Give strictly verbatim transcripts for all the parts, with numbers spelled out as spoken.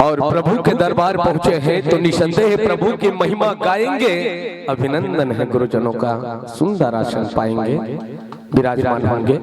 और प्रभु के दरबार पहुंचे हैं तो निसंदेह प्रभु की महिमा गाएंगे। अभिनंदन है गुरुजनों का, सुंदर आसन पाएंगे, विराजमान होंगे।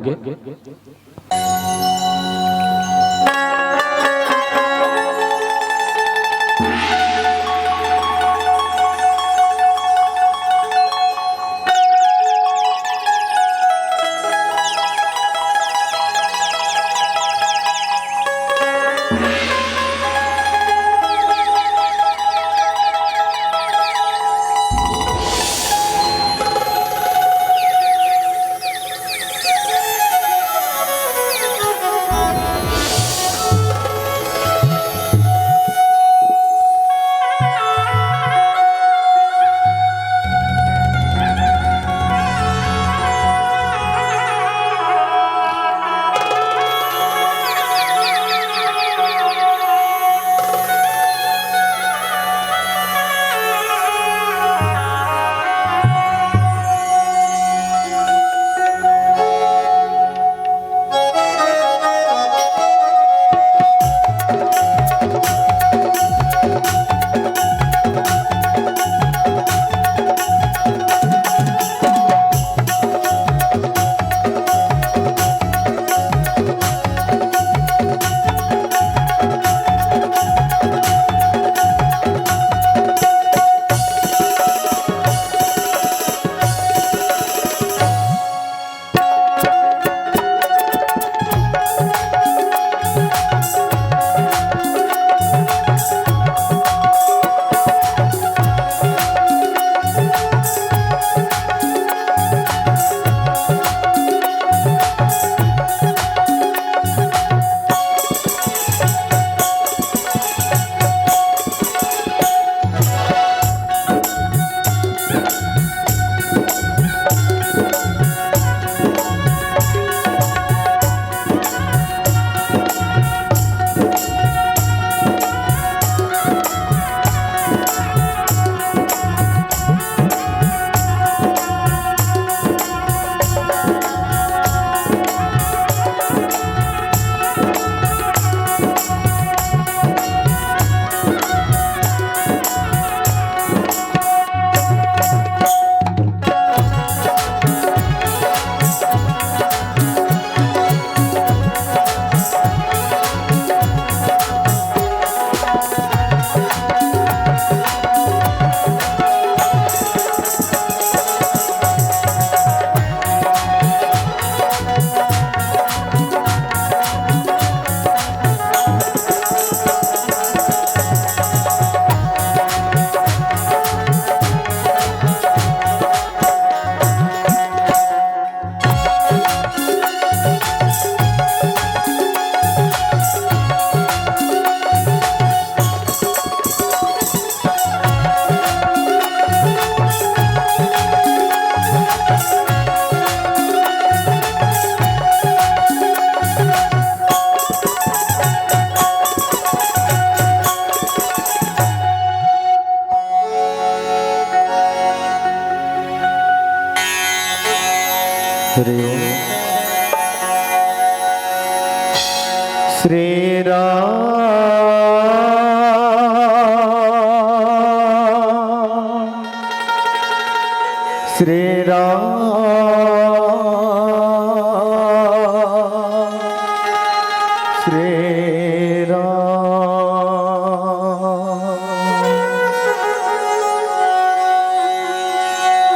हरि ओम। श्री राम, श्री राम, श्री राम।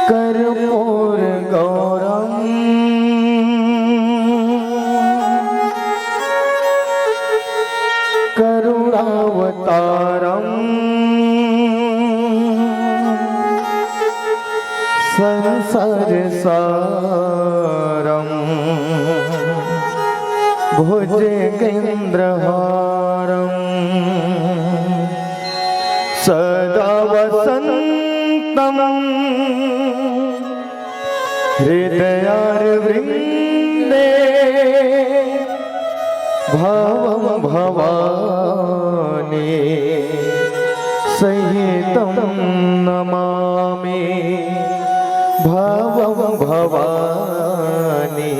कर्पूर गौरम करुणावतारम संसार सारम भुजगेंद्रहारम सदा वसंतम हृदयारविंदे भावम भवानी सहितं नमामि। भावम भवानी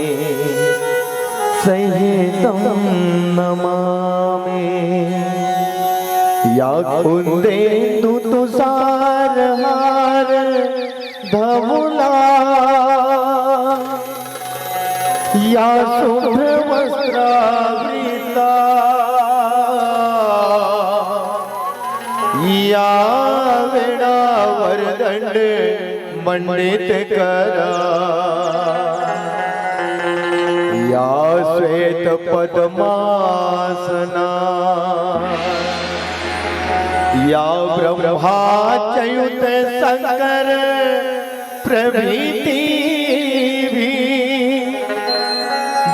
सहितं नमामि। या कुंदेंदु तुषार हार धवला, या शुभ्र वस्त्रावृता, या वेणा वरदंड मंडित करा, या श्वेत पद्मासना, या ब्रह्मा च्युत शंकर प्रभृति भी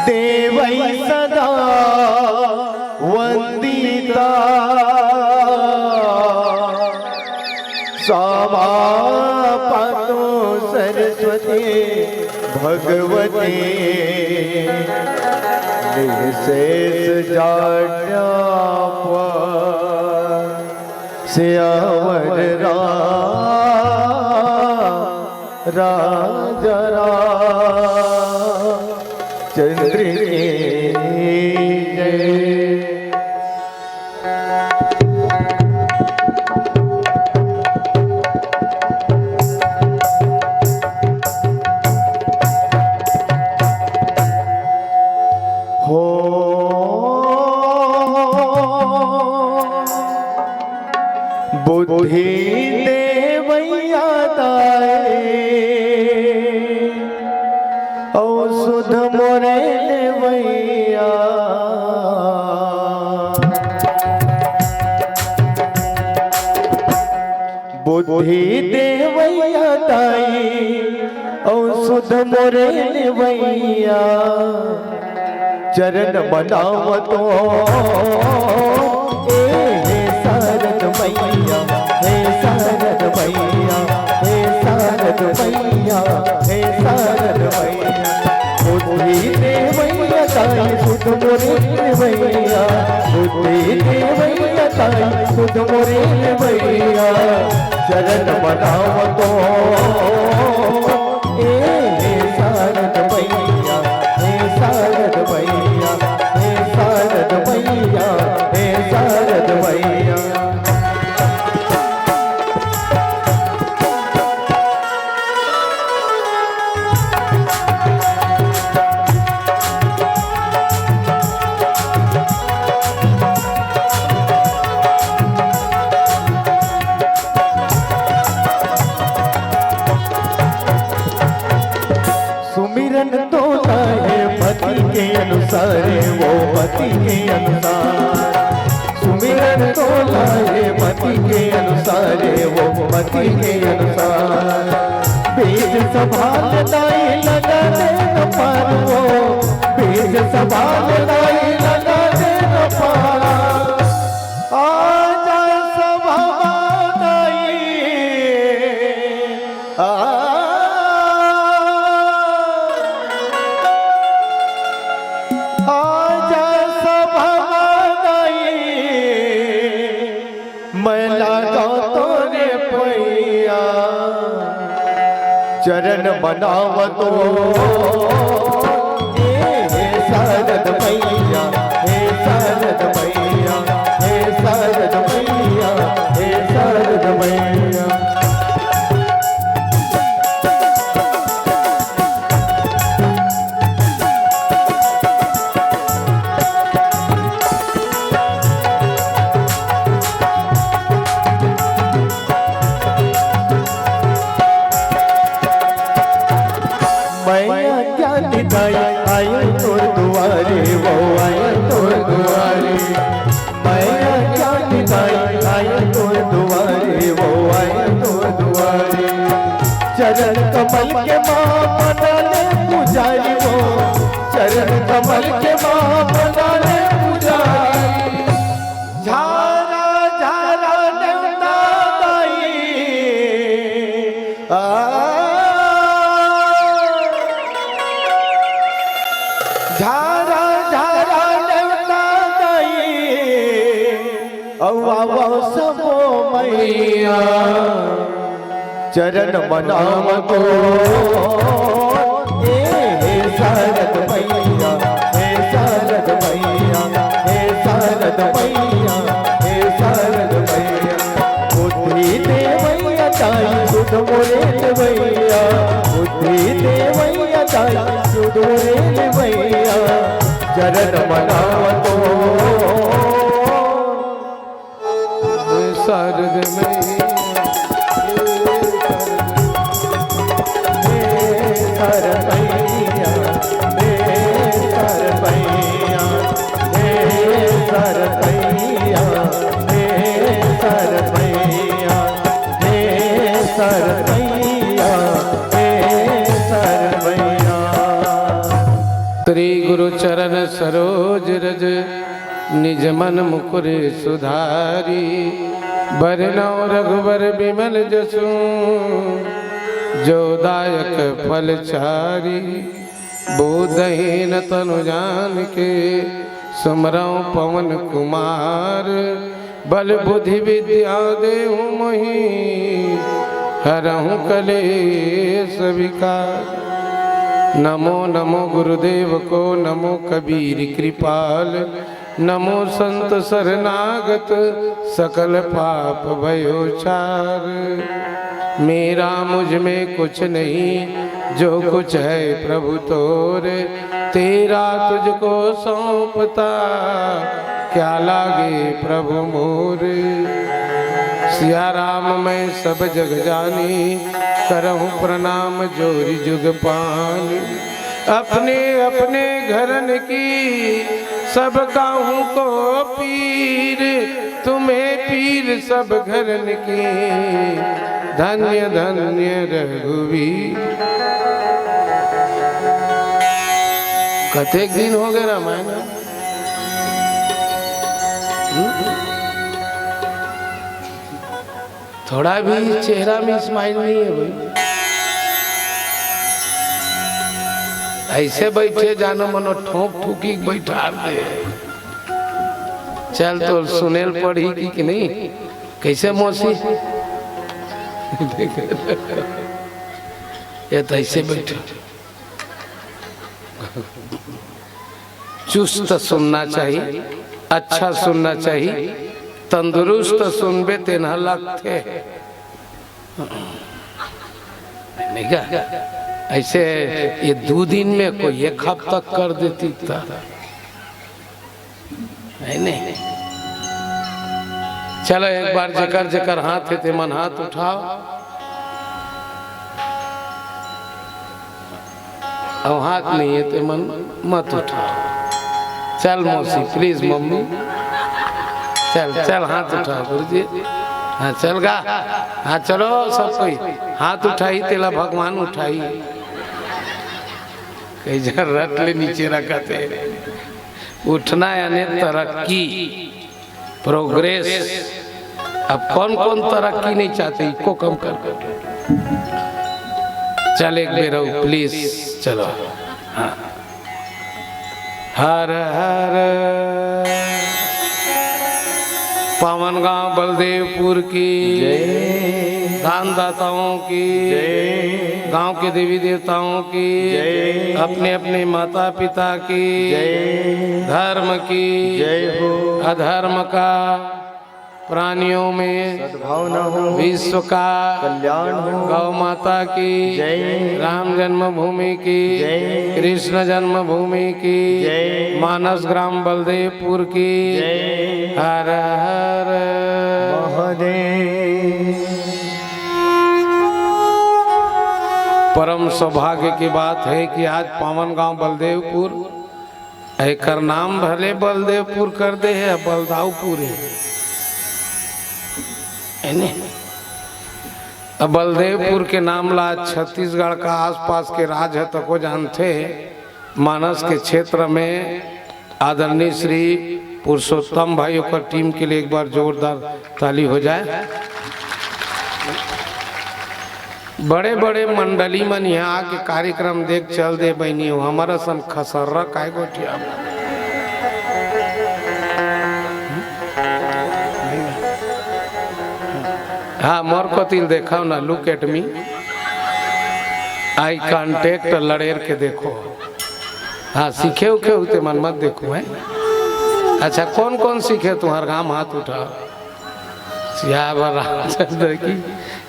देवै सदा वंदिता। क्षमा पातु सरस्वती भगवती निशेष जाड्यापन। सियावर राम राजा रामचंद्र की जय। हो बुद्धि देवैया दाई, अउ सुध मोरे देवैया। बुद्धि देवैया दाई, अउ सुध मोरे देवैया। चरण बनावतो, ए हे शारद मैया, हे शारद मैया, हे शारद मैया, हे शारद मैया। बुद्धि देवैया दाई सुध मोरे देवैया, बुद्धि देवैया दाई सुध मोरे देवैया। चरण बनावतो, ए हे शारद मैया, हे शारद मैया, हे शारद मैया, हे शारद मैया। सुमिरन तोला हे पति के अनुसार, वो पति के अनुसार। सुमिरन तोला हे पति के अनुसार, वो पति के अनुसार। बीज संभाल दाई लगा दे न पार वो, बीज संभाल दाई लगा दे न पार। आजा सभा दाई, आ, आजा सभा दाई, मैं लागौं तोरे पैया। चरण बनावतो, ए हे शारद मैया, हे शारद मैया, हे शारद मैया, हे शारद मैया। मैया ज्ञानी दाई आयो तोर दुआरे, वो आयो तोर दुआरे। मैया ज्ञानी दाई आयो तोर दुआरे, वो आयो तोर दुआरे। चरण कमल के माँ बना ले पुजारी वो, चरण कमल के माँ बना ले पुजारी। झारा झारा नेवता दाई, आ, झारा झारा नेवता दाई, अउ आवो सबो मैया। चरण मनावतो, ए हे शारद मैया, हे शारद मैया, हे शारद मैया, हे शारद मैया। शरण मनावतो। शारद मैया, हे शरण मैया, हे शरण मैया, हे शरण मैया, हे शरण मैया, हे शरण मैया, हे शरण मैया। श्री गुरु चरण सरोज रज, निज मन मुकुर सुधारी। बरनउँ रघुबर बिमल जसु, जो दायक फल चारी। बोधहीन तनु जानिके, सुमिरउँ पवन कुमार। बल बुद्धि विद्या देहु मोहि, हरहु कलेस विकार। नमो नमो गुरुदेव को, नमो कबीर कृपाल। नमो संत शरणागत, सकल पाप भयो चार। मेरा मुझ में कुछ नहीं, जो कुछ है प्रभु तोरे। तेरा तुझको सौंपता, क्या लागे प्रभु मोरे। सिया राम मैं सब जग जानी, करहु प्रणाम जोरि जुग पानी। अपने अपने घरन की, सब काहू को पीर। तुम्हें पीर सब घरन की, धन्य धन्य रघुवीर। कतेक दिन हो गए रामायण? हम्म? थोड़ा भी चेहरा में smile नहीं है भाई। ऐसे बैठे जानो मनो ठोंक ठुकी के बैठा दे। चल तो सुनेल पढ़ी कि, कि नहीं? कैसे मौसी? ये तो ऐसे बैठे। चुस्त सुनना चाहिए, अच्छा सुनना चाहिए। तंदुरुस्त सुनबे तेन ह लगथे। नहीं का? ऐसे ये दू दिन में कोई एक हफ्ता कर देती त, है नहीं? चलो एक बार जेकर जेकर हाथ हे ते मन हाथ उठाओ। अब हाथ नहीं है तो मन मत उठाओ। चल मौसी, please मम्मी, चल चल हाथ उठाओ गुरुजी। हाँ चल गा, हाँ चलो सब कोई हाथ उठाई, तेला भगवान उठाई। कई झन रट ले नीचे रखत हे। उठना यानी तरक्की, progress। अब कौन कौन तरक्की नहीं चाहते, इको कम कर कर। चल एक बेर अउ please, चलो। हाँ। हर हर पावन गांव बलदेवपुर की जय। दानदाताओं की जय। गांव के देवी देवताओं की जय। अपने अपने माता पिता की जय। धर्म की जय हो। अधर्म का, प्राणियों में सद्भावना हो। विश्व का कल्याण हो। गौ माता की जय। राम जन्मभूमि की जय। कृष्ण जन्मभूमि की जय। मानस ग्राम बलदेवपुर की जय। हर हर महादेव। परम सौभाग्य की बात है कि आज पावन गांव बलदेवपुर, एकर नाम भले बलदेवपुर कर दे हे, बलदावपुर हे, है ने? अब बलदेवपुर के नाम ला छत्तीसगढ़ का आसपास के राज ह तको जानथे। मानस के क्षेत्र में आदरणीय श्री पुरुषोत्तम भाई, ओकर टीम के लिए एक बार जोरदार ताली हो जाए। बड़े बड़े मंडली मन यहाँ आके कार्यक्रम देख चल दे बहिनी हो, हमर असन खसर्रा काय गोठिया। हाँ, मोर कोतिल देखाओ ना, look at me, eye contact लड़ेर के देखो। हाँ, सीखे उखे होते मन मत देखो, हैं? अच्छा, कौन कौन सीखे तुम्हार गांव, हाथ उठाओ। सियावर रामचंद्र की,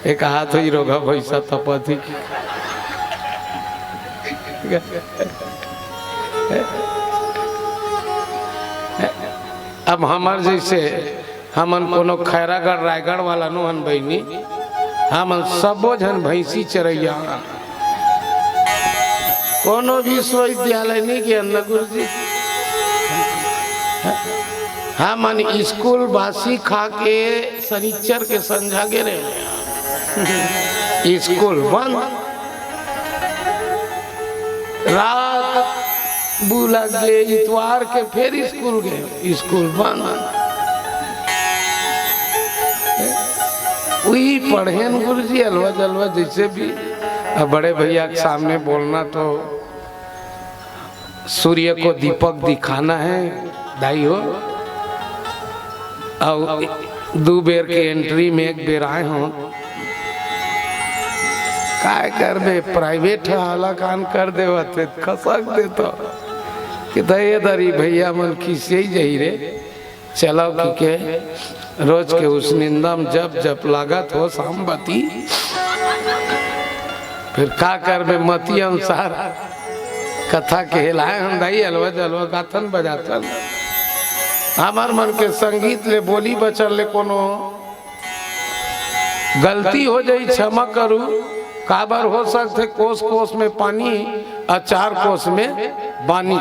एक हाथ होई रोगा भैसा तपत ही। अब हमर जैसे, हमन कोनो खैरागढ़ रायगढ़ वाला नो हन बहिनी, हमन सबो झन भैंसी चरैया हन। कोनो विश्वविद्यालय नहीं गे हन न गुरुजी। हमन स्कूल बासी खा के शनिचर के संझा गे रहे। स्कूल बंद। रात बुला गे, इतवार के फिर स्कूल गे, स्कूल बंद। वही पढ़ेन गुरुजी, अलवा जलवा जैसे भी। अब बड़े भैया के सामने बोलना तो सूर्य को दीपक दिखाना है दाई हो। अउ दू बेर के एंट्री में एक बेर आए हो। काय करबे, प्राइवेट ह हालाकान कर देवत हे, खसक देत हो। कि त ये दरी भैया मन खिसियाई जही रे। चलो कि के रोज के उस निंदम जप जप लागत हो सामबती। फिर का करबे, मती अनुसार कथा कहलाए हम दाई, अलवा जलवा गाथन बजाथन। हमर मन के संगीत ले, बोली बचन ले कोनो गलती हो जाई, क्षमा करू। काबर हो सकथे कोस कोस में पानी अउ चार कोस में बानी।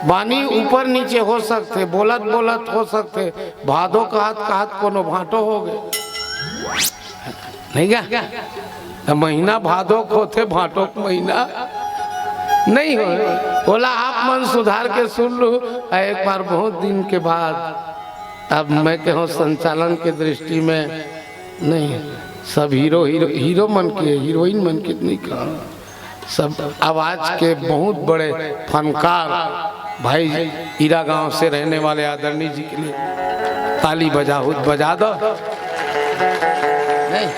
बानी ऊपर नीचे हो सकथे, बोलत बोलत हो सकथे, भादो कहत कहत कोनो भांटो हो गए, नहीं गा? त महीना भादो के होथे, भांटो के महीना नहीं हो। ओला आप मन सुधार के सुन लू। आ एक बार बहुत दिन के बाद, अब मैं कहूँ संचालन के दृष्टि में नहीं, सब हीरो हीरो हीरो मन के, हीरोइन मन के नहीं कहा, सब आवाज के बहुत बड़े फनकार भाई ईरा गांव से रहने वाले आदरणीय जी के लिए ताली बजा बजा दो। नहीं,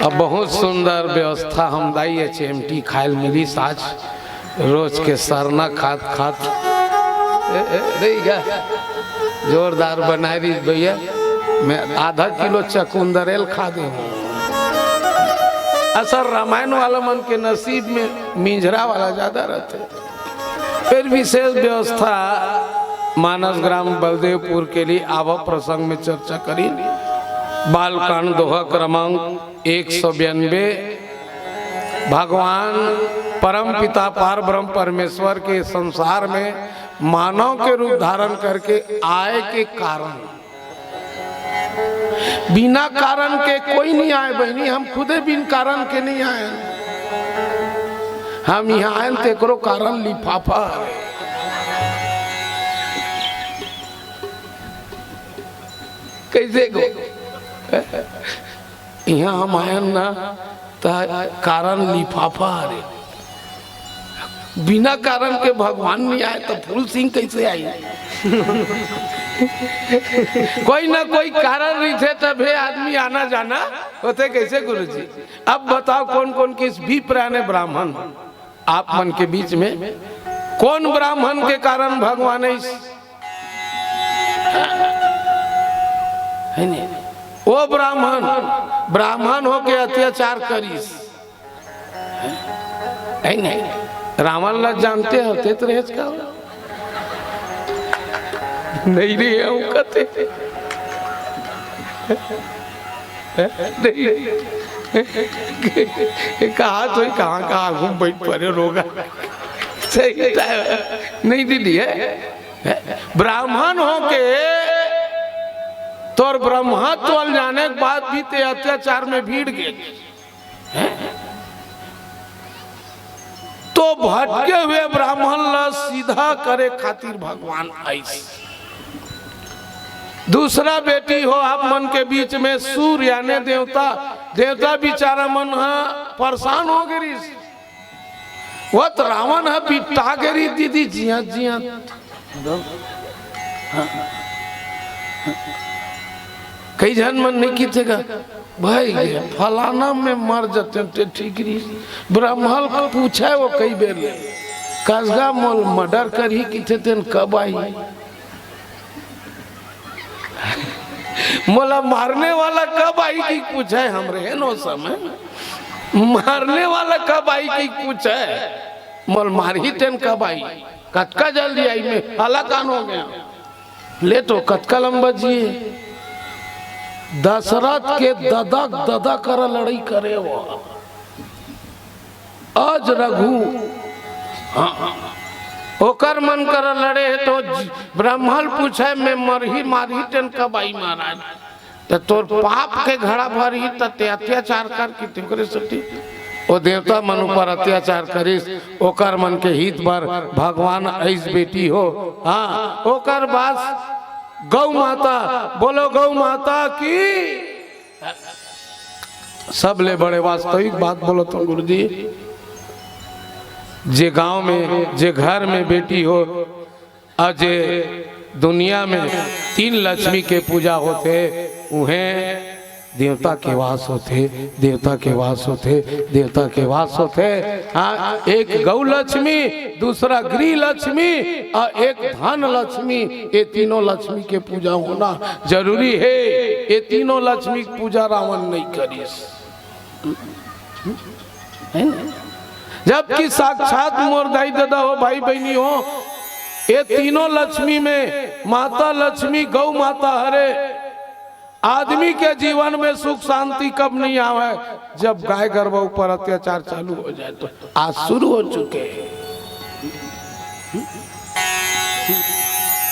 अब बहुत सुंदर व्यवस्था हम दाई एच एम टी खायल मिली आज। रोज के सरना खात खात, ए, ए, नहीं गा, जोरदार बनाए रही भैया। मैं आधा किलो चकुंदरेल खा दे हूँ। असल रामायण वाला मन के नसीब में मिंझरा वाला ज्यादा रहते। फिर विशेष व्यवस्था मानस ग्राम बलदेवपुर के लिए आवक प्रसंग में चर्चा करी। बालकांड दोहा क्रमांक एक सौ बयानबे। भगवान परम पिता पार ब्रह्म परमेश्वर के संसार में मानव के रूप धारण करके आए के कारण, बिना कारण के कोई नहीं आए बहिनी, हम खुदे बिन कारण के नहीं आए। हम यहाँ आए तो एकरो कारण लिफाफा है। कैसे को यहाँ हम आयन ना, त कारण लिफाफा हरे। बिना कारण के भगवान नहीं आए, तो फूल सिंह कैसे आई? कोई ना कोई कारण रहिथे, तभे आदमी आना जाना होथे। कैसे गुरुजी? अब बताओ, कौन कौन किस भी प्राणे ब्राह्मण आप मन के बीच में, कौन ब्राह्मण के कारण भगवान इस है नहीं? वो ब्राह्मण, ब्राह्मण होके अत्याचार करिस, है नहीं? रावण ला जानते हो, ते तो रहेच का? नहीं रहे हूँ कहते। नहीं। कहा तो कहाँ कहाँ घूम बैठ पड़े रोगा। सही time। नहीं दीदी है। ब्राह्मण होके तोर ब्रह्मत्व ल जाने के बाद भी ते अत्याचार में भीड़ गे। तो भटके हुए ब्राह्मण ला सीधा करे खातिर भगवान आइस। दूसरा बेटी हो आप मन के बीच में सूर याने देवता, देवता बिचारा मन हा परेशान हो गे रिस। वो तो रावण हा बिट्टा गे रिस दीदी, जिया जिया। कई झन मन नहीं किथे का, भाई ये फलाना में मर जाते ते ठीक रही। ब्राह्मण पूछे वो कई बेर ले, कसगा मोल मर्डर करही किथे तेन कब आई? मोला मारने वाला कब आई कि पूछे हमरे हेन ओ समय, मारने वाला कब आई कि पूछे, मोल मारही तेन कब आई? कतका जल्दी आई, मैं हलाकान हो गया। ले तो कतका लंबा जिए। दशरथ के ददा, ददा करा लड़ाई करे हो। अज रघु, हाँ, ओकर मन करा लड़े हे तो ज-, ब्रह्मा ल पूछे, "मैं मरही मारही तेन कब आई महाराज?" त तोर पाप के घड़ा भरही त ते अत्याचार कर किथे ओकरे सेती। ओ देवता मन ऊपर अत्याचार करिस, ओकर मन के हित बर भगवान अइस बेटी हो। हाँ, ओकर बाद गौ माता, बोलो गौ माता की। सबले बड़े वास्तविक बात बोलो तो गुरुजी, जे गांव में, जे घर में बेटी हो, अउ जे दुनिया में तीन लक्ष्मी के पूजा होथे, उहें देवता के वास होथे, देवता के वास होथे, देवता के वास होथे। हाँ, एक गौ लक्ष्मी, दूसरा गृह लक्ष्मी अउ एक धन लक्ष्मी। ये तीनों लक्ष्मी के पूजा होना जरूरी हे। ये तीनों लक्ष्मी के पूजा रावण नहीं करिस, है ना? जबकि साक्षात मोर दाई ददा हो, भाई बहिनी हो, ये तीनों लक्ष्मी में माता लक्ष्मी गौ माता हरे। आदमी के जीवन में सुख शांति कब नहीं आवे? जब गाय गरवा ऊपर अत्याचार चालू हो जाए तो। आज शुरू हो चुके हैं।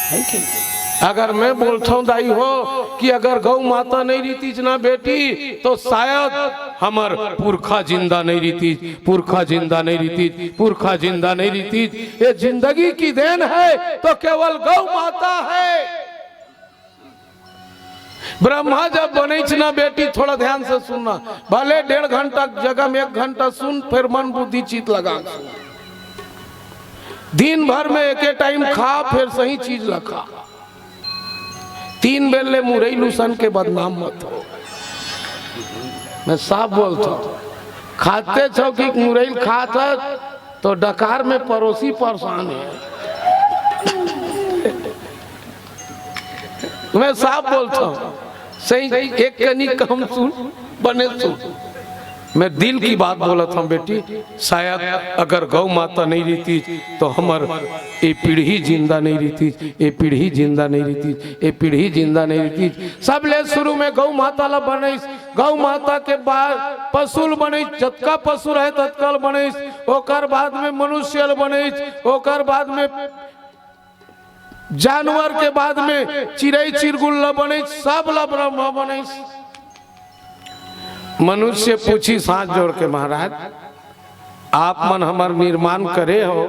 है कि नहीं? अगर मैं बोलता हूँ दाई हो कि अगर गौ माता नहीं रहतीस ना बेटी, तो शायद हमर पुरखा जिंदा नहीं रहतीस, पुरखा जिंदा नहीं रहतीस, पुरखा जिंदा नहीं रहतीस। ये जिंदगी की देन है तो केवल गौ माता है। ब्रह्मा जब बनइस ना बेटी, थोड़ा ध्यान से सुनना, भले डेढ़ घंटा के जगह में एक घंटा सुन, फिर मन बुद्धि चित लगा के सुन। दिन भर में एके टाइम खा, फिर सही चीज ला खा। तीन बेर ले मुरई लूसन के बदनाम मत हो। मैं साफ बोलता हूँ, खाते छो कि मुरई खात हस, तो डकार में पड़ोसी परेशान है। मैं साफ बोलता हूँ, सही, एक कनी कम सुन, बने सुन। मैं दिल की बात बोलत हूँ बेटी, शायद अगर गौ माता नहीं रहतीस तो हमर ये पीढ़ी जिंदा नहीं रहतीस, ये पीढ़ी जिंदा नहीं रहतीस, ये पीढ़ी जिंदा नहीं रहतीस। सबले शुरू में गौ माता ला बनइस, गौ माता के बाद पशु ल बनइस, जतका पशु रहे ततका ल बनइस, ओकर बाद में मनुष्य ल बनइस, ओकर बाद में जानवर के बाद में चिरई चिरगुन ला बनइस, सब ला ब्रह्मा बनइस। मनुष्य पूछिस हाथ जोड़ के, "महाराज, आप मन हमर निर्माण करे हो,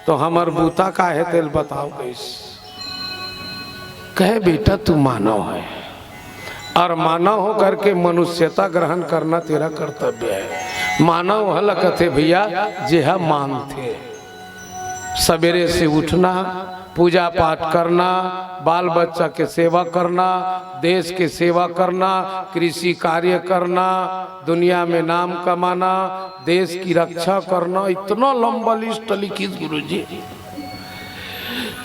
तो हमर बूता का हे, तेल बताओ," कहिस। कहे, "बेटा, तू मानव है, और मानव होकर के मनुष्यता ग्रहण करना तेरा कर्तव्य है।" मानव हला कथे भैया, जेहा मानथे। सवेरे से उठना, पूजा पाठ करना, बाल बच्चा के सेवा करना, देश के सेवा करना, कृषि कार्य करना, दुनिया में नाम कमाना, देश की रक्षा करना, इतना लंबा लिस्ट लिखिस गुरुजी।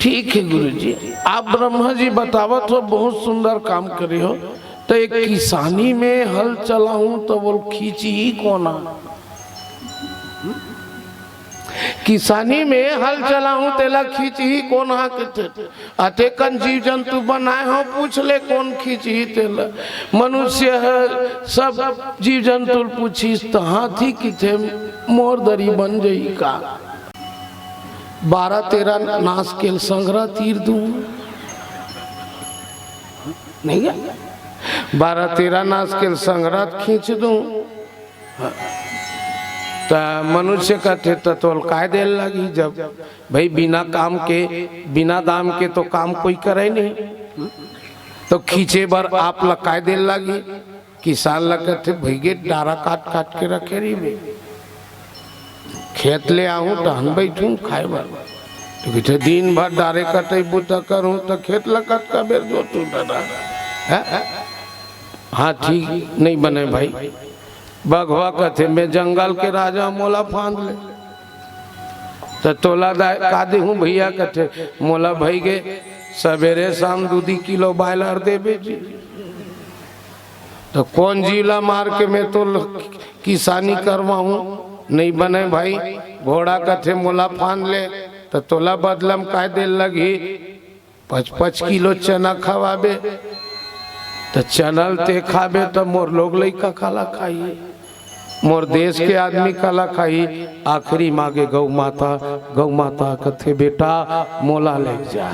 ठीक है गुरुजी, आप ब्रह्मा जी बतावत हो, बहुत सुंदर काम करे हो, तो एक किसानी में हल चलाऊं तो बोल खींची ही कोना। किसानी में हल चलाहूं तेला खींचही कोन हा कथे। अतेकन जीव जंतु बनाए हो, पूछ ले कोन खींचही तेला। मनुष्य है, सब जीव जंतु ल पूछिस त हाथी किथे मोर दरी बन जही का। बारह तेरह नास के ल संघरा तीर दूं। नहीं है? बारह तेरह नास के ल संघरा खींच दूं। त मनुष्य कथे, "त तोल काय देल लागी?" जब भाई बिना काम के, बिना दाम के तो काम कोई करे नहीं, तो खींचे बर आप ला काय देल लागी? किसान ला कथे, "भैगे डारा काट काट के रखे रहिबे, खेत ले आहूं तहन बैठूं खाए बर।" तो कथे, "दिन भर डारे कटई बूता करूं त खेत ला कतका बेर जोतूं दादा?" हैं? हाँ, ठीक नहीं बने भाई। बघवा कथे, "मैं जंगल के राजा, मोला फांद ले।" त तोला दा-, का देहूं भैया? कथे, "मोला भई गे, सबेरे शाम दू दी किलो बायलर देबे जी।" त कोन जीव ला मार के मैं तो ल-, किसानी करवाहूं? नहीं बने भाई। घोड़ा कथे, "मोला फांद ले।" त तोला बदला म काय देल लगही? पच पच किलो चना खवाबे, त चना ल ते खाबे, त मोर लोग लइका काला खाही, मोर देश के आदमी काला खाही? आखिरी मागे गौ माता, गौ माता कथे, "बेटा, मोला ले जा,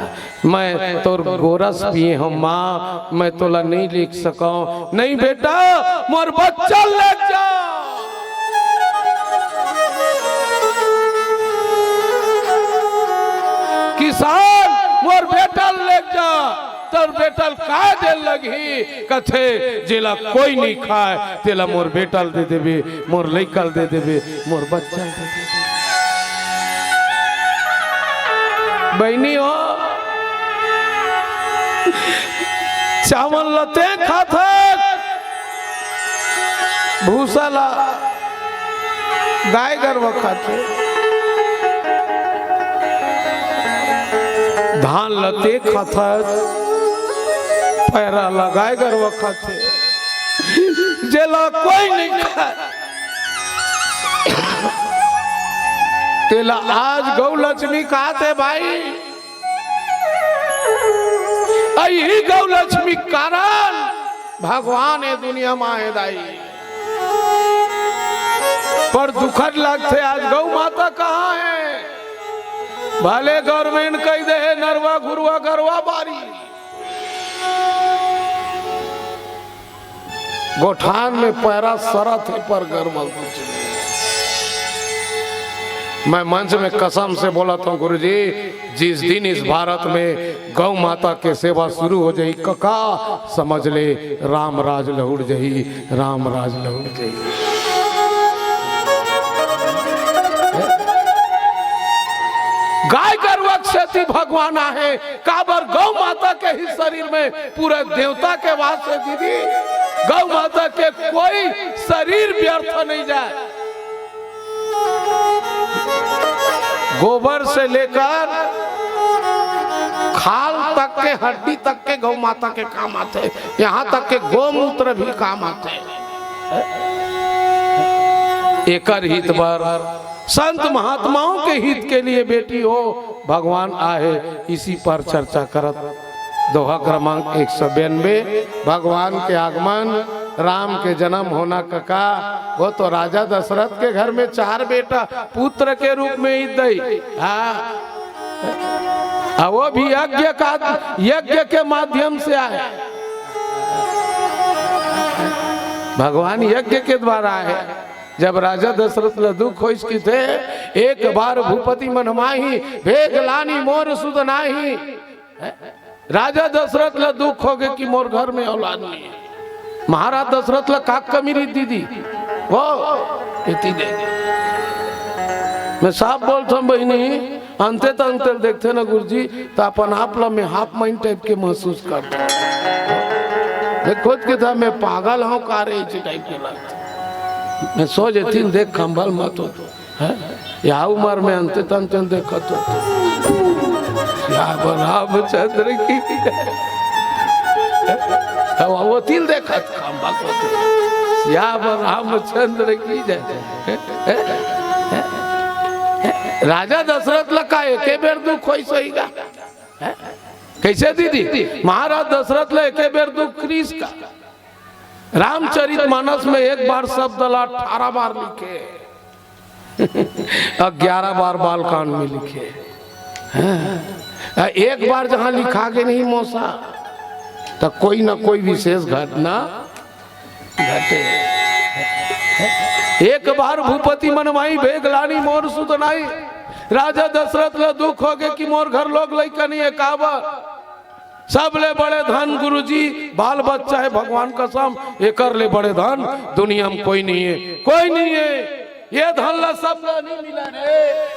मैं तोर गोरस पिए हूँ माँ, मैं तोला नहीं लेग सकौं।" "नहीं बेटा, मोर बच्चा ल लेग जा।" किसान, मोर बेटा ल लेग जा, तोर बेटा ल काय दे ल लगही? कथे, "जेला कोई नहीं खाय, तेला मोर बेटा ल दे देबे, मोर लइका ल दे देबे, मोर बच्चा ल दे देबे।" बहिनी हो, चावल ल ते खाथस, भूसा ला गाय गरवा खाथे, धान ला ते खाथस, पैरा ला गाय गरवा खाथे, जेला कोई नहीं खाय, तेला आज गौ लक्ष्मी काथे भाई। अही गौ लक्ष्मी कारण भगवान ए दुनिया म आए दाई। पर दुखद लगथे, आज गौ माता कहाँ हे? भले government कहि दे हे, नरवा, घुरवा, गरवा, बारी। गोठान में पैरा सरत हे, पर गरवा कुछ नहीं। मैं मंच में कसम से बोलत हूँ गुरुजी, जिस दिन इस भारत में गौ माता के सेवा शुरू हो जाही कका, समझ ले राम राज लहुट जाही, राम राज लहुट जाही। गाय गरुवा के सेती भगवान आहे, काबर गौ माता के ही शरीर में पूरा देवता के वास हे दीदी। गौ माता के कोई शरीर व्यर्थ नहीं जाय। गोबर से लेकर खाल तक के, हड्डी तक के गौ माता के काम आथे, यहाँ तक के गोमूत्र भी काम आथे। एकर हित बर, संत महात्माओं के हित के लिए बेटी हो, भगवान आहे, इसी पर चर्चा करत। दोहा क्रमांक एक सौ बयानबे, भगवान के आगमन, राम के जन्म होना कका, वो तो राजा दशरथ के घर में चार बेटा, पुत्र के रूप में ही दई। हाँ, आ वो भी यज्ञ का, यज्ञ के माध्यम से आए, भगवान यज्ञ के द्वारा आए। जब राजा दशरथ ल दुख होइस किथे, "एक बार भूपति मन माही, भेग लानी मोर सुध नाही।" राजा दशरथ ल दुख होगे कि मोर घर में औलाद नहीं है। महाराज दशरथ ल का कमी रही दीदी? वो इतनी दे। मैं साफ बोलता हूँ बहिनी, अंते तंते देखथे ना गुरुजी, त अपन आप ला मैं half mind type के महसूस करता हूँ। मैं खुद के था, मैं पागल हूँ का रे, इसी type के लगता। मैं सोच एथिन देख खंभल मत हो, हैं? या उम्र में अंते तंते देखत हो। या रामचंद्र की, अब वो तिल देखत खंभल मत हो। या रामचंद्र की जय। राजा दशरथ ल का एके बेर दुख होइस होही गा? हैं? कैसे दीदी? महाराज दशरथ ल एके बेर दुख रिहिस का? रामचरित मानस में एक बार शब्द ला अठारह बार लिखे, ग्यारह बार बालकांड में लिखे। हैं? एक बार जहाँ लिखा के नहीं मौसा, तो कोई ना कोई विशेष घटना घटे। एक बार भूपति मन माही, भेग लानी मोर सुध नाही। राजा दशरथ ल दुख होगे कि मोर घर लोग लइका नहीं है, काबर? सबले बड़े धन गुरुजी बाल बच्चा है, भगवान कसम, एकर ले बड़े धन दुनिया में कोई नहीं है, कोई नहीं है। ये धन ला सब ला नहीं मिला रे।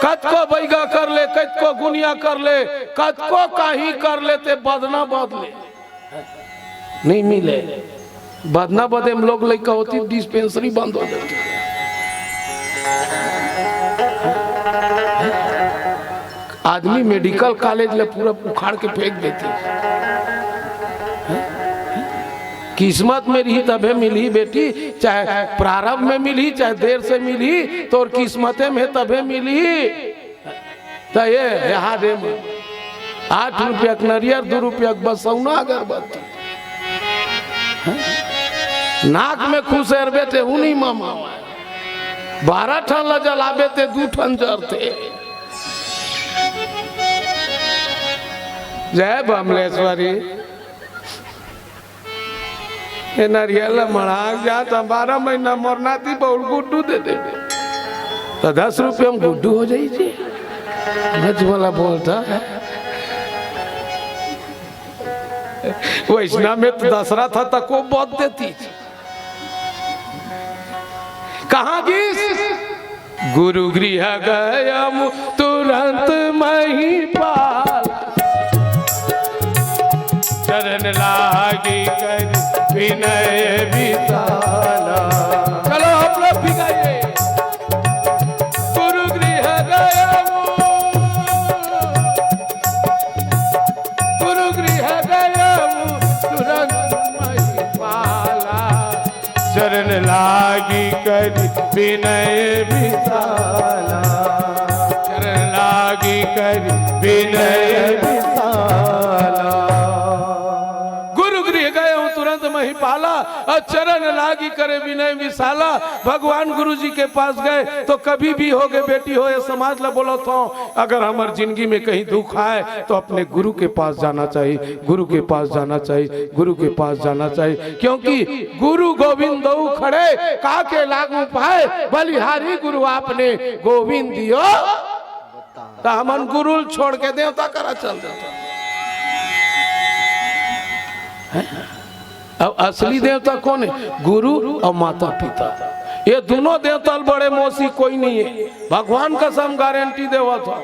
कतको बैगा कर ले, कतको गुनिया कर ले, कतको काही कर ले, ते बदना बदले नहीं मिले। बदना बदे में लोग लइका होती, dispensary बंद हो जाती। आदमी medical college ले पूरा उखाड़ के फेंक देती। किस्मत में रही तभे मिलही बेटी, चाहे प्रारंभ में मिलही, चाहे देर से मिलही, तोर किस्मते में तभे मिलही। त ये, यहाँ दे में आठ रुपया के नरियर, दू रुपया के बसौना अगरबत्ती। हैं? नाक में खुसेरबे ते उनी मामा, बारह ठन ला जलाबे ते दू ठन जरते। जय बमलेश्वरी। ए नरियल ला मढ़ा के जा त बारह महीना मोर नाती बहू ल गुड्डू दे देबे। त दस रुपया में गुड्डू हो जाई जी। मच वाला बोलता है। वैष्णव में तो दशरथ था, तको बहुत देती। कहाँ गिस? गुरु गृह गयम तुरंत महिपाल। चरण लागी कर विनय विशाला। चलो हम लोग भी गाइए। गुरु गृह गयम, गुरु गृह गयम तुरंत महिपाला। चरण लागी कर विनय विशाला। चरण लागी कर विनय विशाला। गुरु गृह गयम तुरंत महिपाला, और चरण लागी करे विनय विशाला। भगवान गुरु जी के पास गए तो कभी भी होगे बेटी हो, ये समाज ला बोलत हों, अगर हमर जिंदगी में कहीं दुख आए तो अपने गुरु के पास जाना चाहिए, गुरु के पास जाना चाहिए, गुरु के पास जाना चाहिए, क्योंकि गुरु गोविंद दऊ खड़े, का के लागू पाए, बलिहारी गुरु आपने गोविंद दियो। त हमन गुरु ल छोड़ के देवता करा चल देथन। हैं? अब असली देवता कौन है? गुरु और माता पिता। ये दोनों देवता ल बड़े मोसी कोई नहीं है। भगवान कसम गारंटी देवत हों।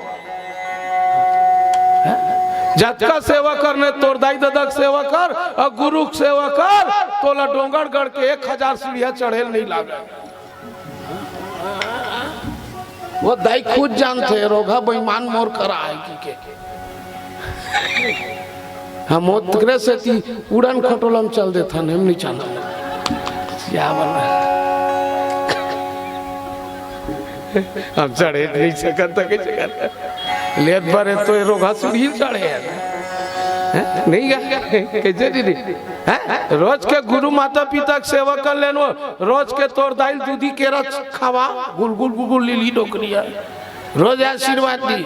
हैं? जतका सेवा करने तोर दाई ददा के सेवा कर और गुरु के सेवा कर, तोला डोंगरगढ़ के एक हजार सीढ़िया चढ़े ल नहीं लागे। वो दाई खुद जानथे, रोगहा बेईमान मोर करा आए कि के। हम ओतकरे सेती उड़न खटोला में चल देथन, हम नहीं चाहना। क्या बोलना? हम चढ़े नहीं सकत, तो कैसे करना? लेत बारे तो ये रोगहा सीढ़ी चढ़े हैं। हैं? नहीं गा? कैसे दीदी? हैं? रोज के गुरु माता पिता के सेवा कर लेनो, रोज के तोर दाई ल दूधी केरा खावा, गुल गुल गुल गुल लीली डोकरी है। रोज आशीर्वाद दी।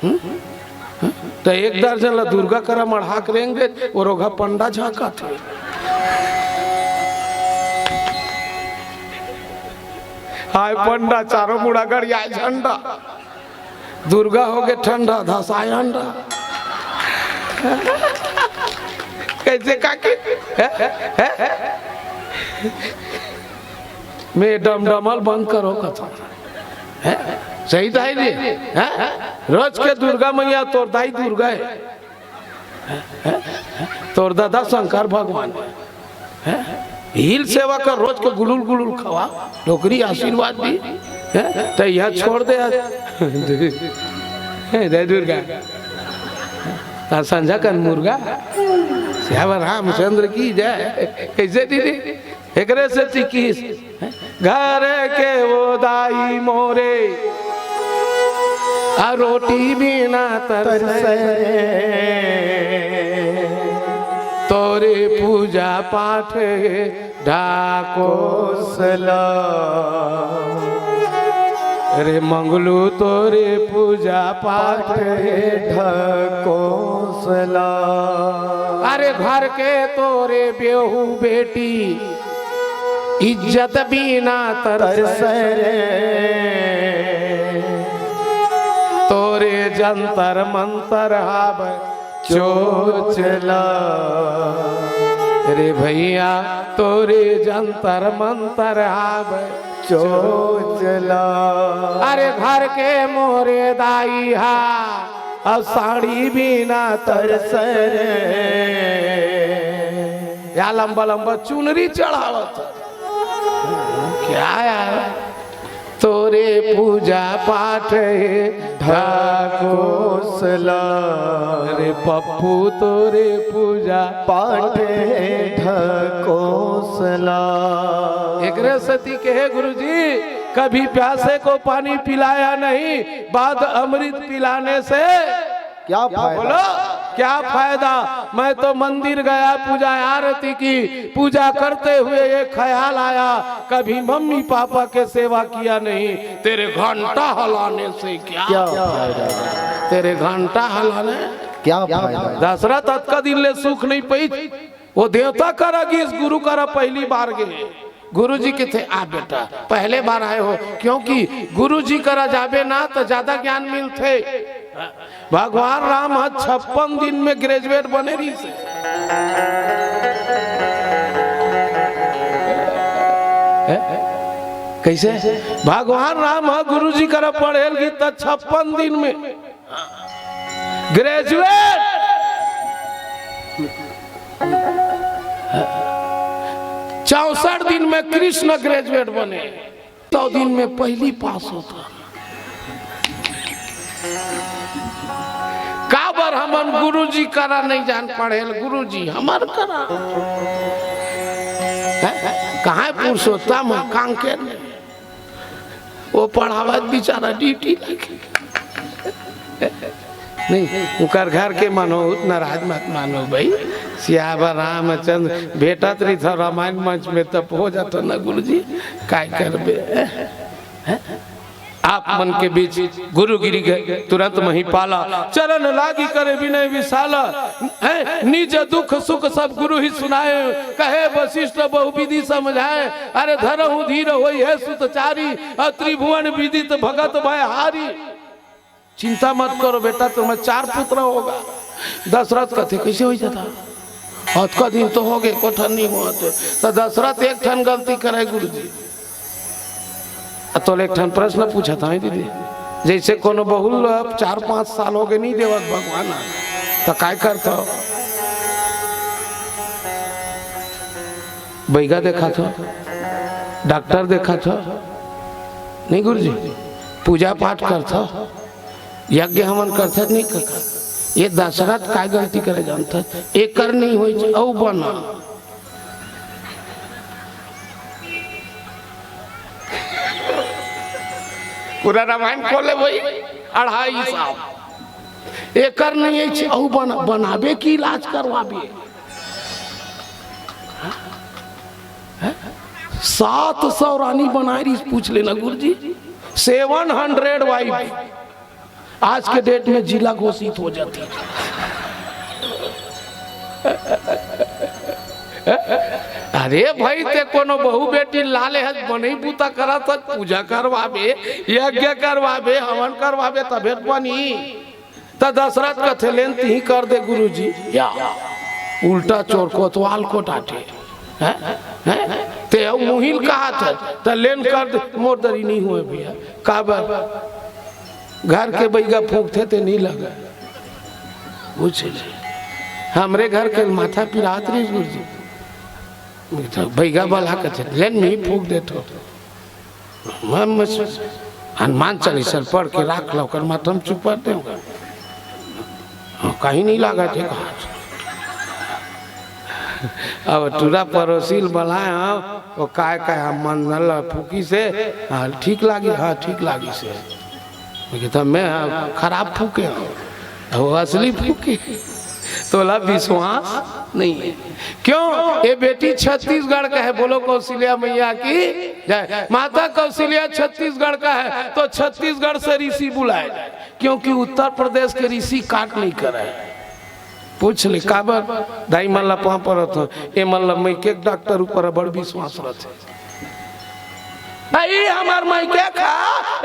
हम्म? हम्म? तो एक दर्जन ला दुर्गा करा मढ़ा के रेंग दे, वो रोगहा पंडा झांकत हे। हाय पंडा, चारों मुड़ा गड़ियाए झंडा। दुर्गा होगे ठंडा, धसाए अंडा। कैसे काकी? हैं? हैं? मैं डमडमल बंद करो कथा। हैं? सही तो है जी? हैं? रोज के दुर्गा मैया तोर दाई दुर्गा है। हैं? तोर दादा शंकर भगवान है। हैं? हील सेवा कर, रोज के गुलुल गुलुल खवा, डोकरी आशीर्वाद दी। हैं? तो यह छोड़ दे आज। हे जय दुर्गा। आ संझा कन मुर्गा। श्याम रामचंद्र की जय। कैसे दीदी? एकरे सेती किस घर के वो दाई मोरे, आ रोटी बिना तरसे। तरसे। तोरे पूजा पाठ हे ढाकोसला। रे मंगलू तोरे पूजा पाठ हे ढाकोसला। अरे घर के तोरे बेहू बेटी इज्जत बिना तरसे। तरसे रे। तोरे जंतर मंतर हावय चोचला। रे भैया तोरे जंतर मंतर हावय चोचला। अरे घर के मोरे दाई हा, अब साड़ी बिना तरसे रे। या लंबा लंबा चुनरी चढ़ावत। क्या यार? तोरे पूजा पाठ हे ढाकोसला। ला। अरे पप्पू तोरे पूजा पाठ ढकोसला। एकरे सेती कहे गुरुजी, कभी प्यासे को पानी पिलाया नहीं, बाद अमृत पिलाने से क्या फायदा? बोलो, क्या फायदा? मैं तो मंदिर गया, पूजा आरती की, पूजा करते हुए ये ख्याल आया, कभी मम्मी पापा के सेवा किया नहीं, तेरे घंटा हलाने से क्या क्या फायदा? तेरे घंटा हलाने क्या फायदा? दशरथ अतका दिन ले सुख नहीं पई, वो देवता करा गिस, गुरु करा पहली बार गे। गुरु जी किथे, आ बेटा, पहले बार आए हो, क्योंकि गुरु जी करा जाबे ना तो ज्यादा ज्ञान मिलथे। भगवान राम ह छप्पन दिन में ग्रेजुएट बने रहिस हे। हैं? कैसे? भगवान राम ह गुरु जी करा पढ़ेल गिस त छप्पन दिन में ग्रेजुएट, चौसठ दिन में कृष्ण ग्रेजुएट बने, सौ दिन में पहली पास होता। काबर हमन गुरुजी करा नहीं जान पढ़ेल, गुरुजी हमर करा। हैं? कहाँ पुरुषोत्तम ह, कांकेर में। वो पढ़ावत बेचारा ड्यूटी लगे। नहीं, उनकर घर के मन हो, नाराज मत मानो भाई। सियावर रामचंद्र भेटत रहिथे रामायण मंच में, तब हो जाता ना गुरुजी, काय करबे? हैं? आप मन के बीच गुरुगिरी गए, तुरंत मही पाला। चरण लागी करे विनय विशाला। हैं? निज दुख सुख सब गुरु ही सुनाए, कहे वशिष्ठ बहुविधि समझाए। अरे धरहु धीर होई है सुतचारी, और त्रिभुवन विदित भगत भय हारी। चिंता मत करो बेटा, तुम्हें चार पुत्र होगा। दशरथ कथे, "कैसे हो जाता? अतका दिन तो हो गए, कोठन नहीं हुआ तो।" तो दशरथ एक ठन गलती करे गुरुजी। आ तोले एक ठन प्रश्न पूछत हंव दीदी, जैसे कोनो बहू ल अब चार पाँच साल हो गए नहीं देवत भगवान, तो काय करत हो? बैगा देखत हो, डॉक्टर देखत हो, नहीं गुरुजी, पूजा पाठ करत हो, यज्ञ हवन करथस नहीं कका? ये दशरथ काय गलती करे जानथस? एकर नहीं होई, अउ बना। पूरा रामायण खोले वही अढ़ाई साल। एकर नहीं होई, अउ बना, बनाबे की इलाज करवाबे। सात सौ रानी बनाए रहिस, पूछ लेना गुरुजी, सेवन हंड्रेड वाइफ। आज के डेट में जिला घोषित हो जाती। अरे भाई, ते कोनो बहू बेटी लाले हस, बनई बूता करत हस, पूजा करवाबे, यज्ञ करवाबे, हवन करवाबे, तभे त बनी। त दशरथ कथे, "लेन तिही कर दे गुरुजी।" या उल्टा चोर कोतवाल को डांटे। हैं? हैं? ते अउ मुहिल कहात हस, त लेन कर दे, मोर दरी नहीं होए भैया। काबर? घर के बैगा फूंकथे ते नहीं लगा। बुझ ले। हमरे घर के माथा पिरात रहिस गुरुजी। तो बैगा बला कथे, "लेन नहीं फूंक देथो।" मैं, मैं हनुमान चालीसा पढ़ के राख लो, ओकर माथा में चुपा दे। हाँ, कहीं नहीं लगा थे कहा। अब टूरा पड़ोसी ल बलाए, हाँ, वो काय काय हम मन ल फूकी से, हाँ, ठीक लागी, हाँ, ठीक लागी से। मैं कहता, "मैं, हाँ, खराब फूके हूँ।" वो असली फूके। तोला विश्वास नहीं है। क्यों? ये बेटी छत्तीसगढ़ का है। बोलो कौशल्या मैया की जय। माता कौशल्या छत्तीसगढ़ का है, तो छत्तीसगढ़ से ऋषि बुलाए जाए, क्योंकि उत्तर प्रदेश के ऋषि काट नहीं करे। पूछ ले, "काबर दाई मन ला पाँव परत हो, ए मन ला मइके के डॉक्टर ऊपर बड़ विश्वास रथे।" अई हमर मइके खा,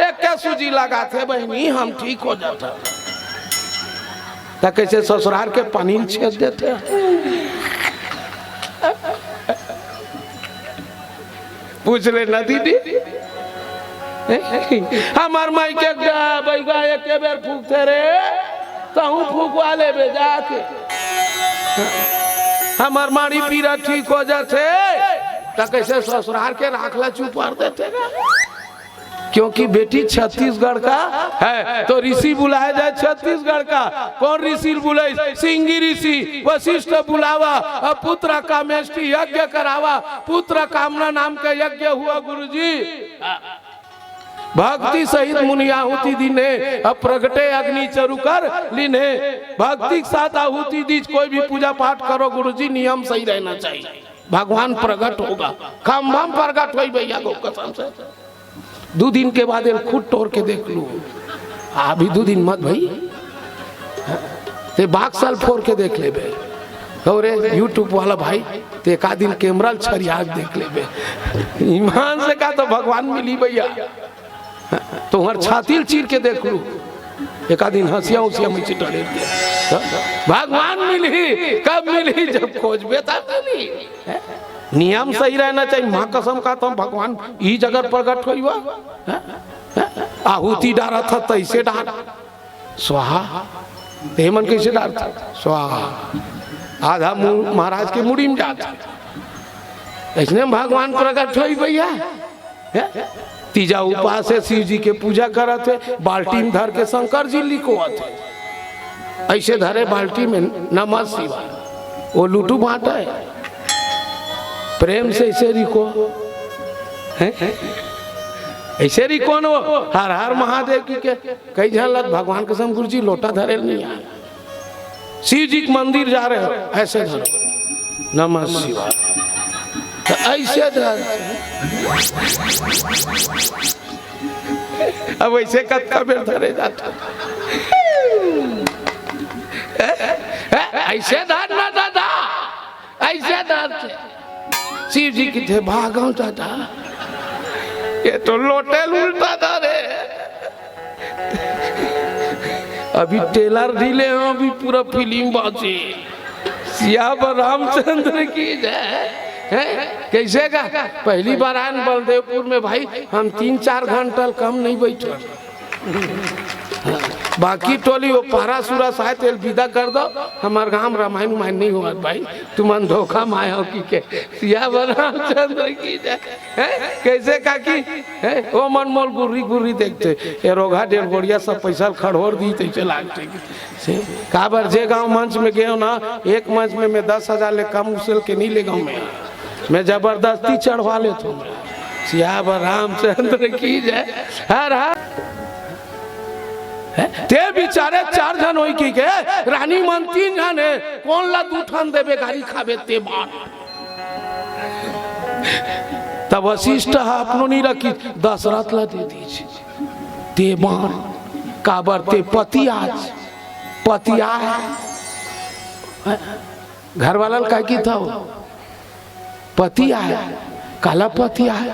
एक सूजी लगाथे बहिनी, हम ठीक हो जाथन। त कैसे ससुरार के पानी ल छेद देथे? पूछ ले ना दीदी। हमर मइके ग-, बैगा एके बेर फूकथे रे, तहूँ फूकवा लेबे जाके। हमर माड़ी पीरा ठीक हो जाथे, त कैसे ससुरार के राख ला चुपार देथे रे? क्योंकि बेटी छत्तीसगढ़ का है, तो ऋषि बुलाया जाए छत्तीसगढ़ का। कौन ऋषि बुलाइस? सिंगी ऋषि। वशिष्ठ बुलावा, अब पुत्र कामेष्टि यज्ञ करावा, पुत्र कामना नाम का यज्ञ हुआ गुरुजी। भक्ति सहित मुनि आहुति दीन्हे, अब प्रगटे अग्नि चरु कर लीन्हे। भक्ति के साथ आहुति दीज, कोई भी पूजा पाठ करो गुरुजी, नियम सही रहना चाहिए। भगवान प्रगट होगा, खंभा में प्रगट होई भैया गो कसम से। दू दिन के बाद एल खुद टोर के देख लू, अभी दू दिन मत भई, ते बाक्सल फोर के देख लेबे। अरे YouTube वाला भाई, ते एका दिन कैमरा ल छरिया के देख लेबे। ईमान से का तो भगवान मिली भैया, तोहर छाती ल चीर के देख लू, एका दिन हंसिया उसिया में से डरे दे। भगवान मिली, कब मिली? जब खोजबे तब मिली। नियम सही रहना चाहिए। माँ कसम का तो भगवान ई जगह प्रगट होई बा। आहुति डारत ह तैसे डार, स्वाहा। ते मन कैसे डारत ह? स्वाहा। आधा मु-, महाराज के मुड़ी में जात है। इसने भगवान प्रगट होई भैया। हैं? तीजा उपास है, शिव जी के पूजा करत है, बाल्टी में धर के शंकर जी लिखोवत है। ऐसे धरे बाल्टी में, नमः शिवाय। वो लुटू बांटा है। प्रेम से ऐसे रिको, हैं? ऐसे रिको न वो, हर हर महादेव की के, कई झन लग भगवान कसम गुरुजी लोटा धरे नहीं आए। शिव जी के मंदिर जा रहे हो, ऐसे धरो, नमः शिवाय। तो ऐसे धर, अब ऐसे कतका बेर धरे जाता। ऐसे धर ना दादा, ऐसे धर के। शिव जी की थे भागो दादा, ये तो लोटे उल्टा धरे। अभी ट्रेलर ढीले हैं, अभी पूरा फिल्म बाँचे। सियावर रामचंद्र की जय। हैं? कैसे का? पहली बार आयन बलदेवपुर में भाई, हम तीन चार घंटा कम नहीं बैठे। बाकी टोली वो पारा सुरा साय तेल विदा कर दो, हमार गांव रामायण उमायण नहीं हुआ भाई, तुमन धोखा माया की के। सियावर रामचंद्र की जय। हैं? कैसे काकी? हैं? ओ मन मोर गुर्री गुर्री देखते, ये रोघा डेढ़ गोड़िया सब पैसा खड़ोर दी तैसे लागते। से, काबर जे गांव मंच में गए हो ना, एक मंच में मैं दस हजार ले कम उसेल के नहीं ले गाँव में, मैं जबरदस्ती चढ़वा लेता हूँ। सियावर रामचंद्र की जय। हर हर। हैं? ते बिचारे चार झन होई की के, रानी मन तीन झन है, कौन ला दू ठन देबे गारी खाबे ते बार। तब वशिष्ठ ह अपनो नहीं रखी, दशरथ ला दे दीजिए। ते बार, काबर ते पति आज, पति आय। घर वाला ल काय की था वो? पति आय, काला पति आय।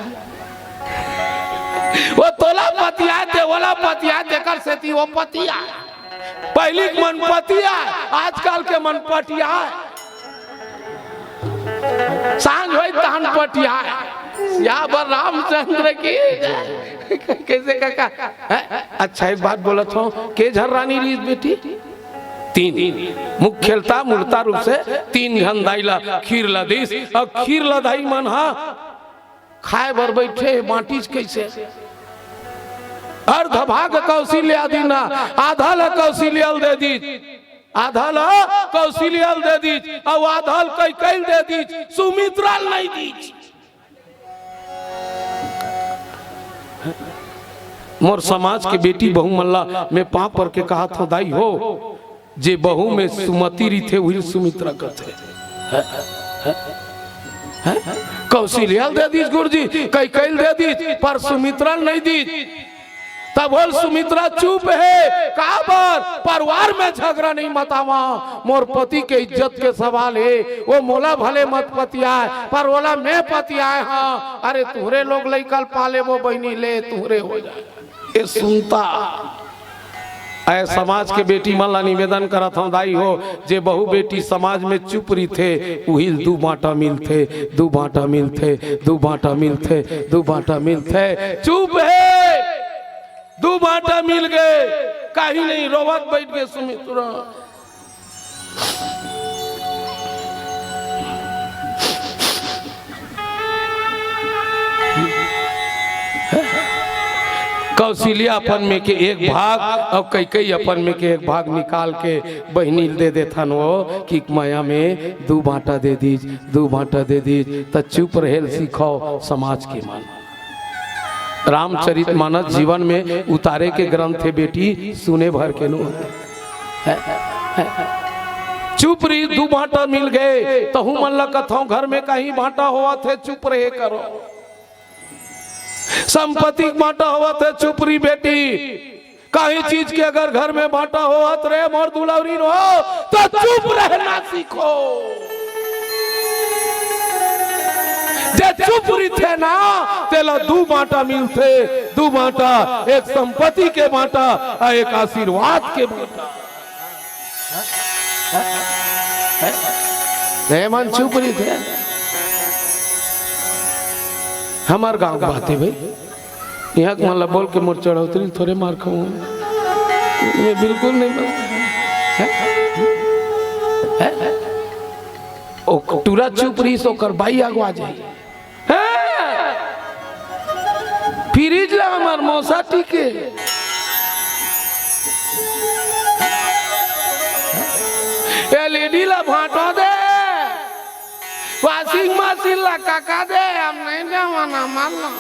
वो तोला पति आय, ते ओला पति आय, तेकर सेती वो पति आय। पहिली के मन पति आय, आजकल के मन पटिया आय। सांझ होई तहन पटिया आय। सियावर रामचंद्र की जय। कैसे काका? हैं? अच्छा, एक बात बोलत हूँ, के झन रानी रहिस बेटी? तीन। मुख्यलता, मूलता रूप से तीन झन दाई ला खीर ला दिस, अउ खीर ला दाई मन हा खाए बर बैठे हे, बांटिस कैसे? अर्ध भाग कौशल्या दीन्हा, आधा ला कौशल्या ल दे दीस, आधा ला कौशल्या ल दे दीस, अउ आधा ल कैकेयी ल दे दीस, सुमित्रा ल नहीं दीस। मोर समाज के बेटी बहू मन ला मैं पांव पर के कहत हूँ, दाई हो, जे बहू में सुमति रहिथे, उही सुमित्रा कथे। कौशल्या ल दे दीस गुरुजी, कैकेयी ल दे दीस, पर सुमित्रा ल नहीं दीस। तब बोल सुमित्रा चुप हे, काबर? परिवार में झगड़ा नहीं मतावा, मोर पति के इज्जत के सवाल हे, वो मोला भले मत पतियाय, पर ओला मैं पतियाय हाँ। अरे तुहरे लोग लइका ल पाले वो बहिनी ले, तुहरे हो जाय। ए सुनता, ऐ समाज के बेटी मन ला निवेदन करत हूँ, दाई हो, जे बहू बेटी समाज में चुप रहिथे, उही ल दू बांटा मिलथे, दू बांटा मिलथे, दू बांटा मिलथे, दू बांटा मिलथे। चुप हे, दू बांटा मिल गे, काही नहीं, रोवत बैठ गे सुमित्रा। कौशल्या अपन में के एक भाग अउ कैकई अपन में के एक भाग निकाल के बहिनी ल दे देथन, वो कि मया में दू बांटा दे दीज, दू बांटा दे दीज, त चुप रहे ल सीखव समाज के मन। रामचरित मानस जीवन में उतारे के ग्रंथ हे बेटी, सुने भर के नो। चुप रही, दू बांटा मिल गए, तहू मन ला कथौं घर में कहीं बांटा होवत हे, चुप रहे करो। संपत्ति के बांटा होवत हे, चुप रही बेटी। काहीं चीज के अगर घर में बांटा होवत रे मोर दुलौरी नो, त चुप रहना सीखो। जे चुप रहिथे ना, तेला दू बांटा मिलथे, दू बांटा, एक संपत्ति के बांटा अउ एक आशीर्वाद के बांटा। रे मन चुप रहिथे। हमर गांव के बात हे भाई, इहां के मन ला बोल के मोर चढ़ौतरी ल थोरे मार खाऊं। मैं बिल्कुल नहीं मार-, हैं? हैं? ओ टूरा चुप रहिस, ओकर बाई अगवा जाही। हैं? फ्रिज ला हमर मौसा टीके। एलईडी ला भांटो दे। वॉशिंग मशीन ला कका दे, हम नहीं देवन, हमर ला।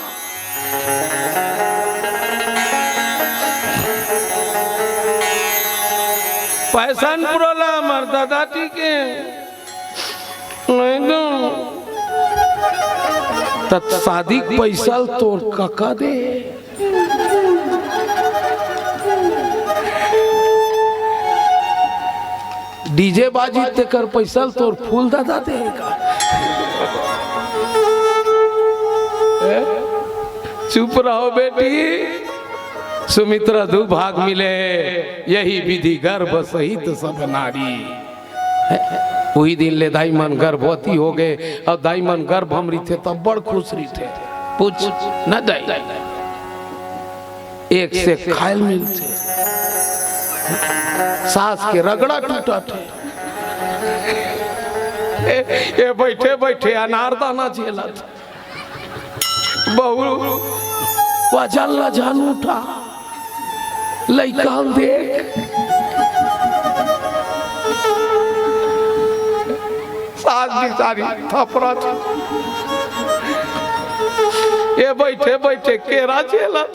पैशन प्रो ला हमर ददा टीके, नहीं देवन। त शादी के पैसा ल तोर कका दे। डीजे बाजी तेकर पैसा ल तोर फूल ददा देगा। ए? चुप रहो बेटी। सुमित्रा दू भाग मिले, यही विधि गर्भ सहित सब नारी। उही दिन ले दाई मन गर्भवती हो गए, अउ दाई मन गर्भ म रहिथे तब बड़ खुश रहिथे। पूछ न दाई, एक से खायल मिलथे, सास के रगड़ा टूटत हे। ए, ए बैठे बैठे अनारदाना झेलत। बहू वजन ला जान उठा, लइका ल देख। सास बिचारी थपरत। ए बैठे बैठे केरा झेलत।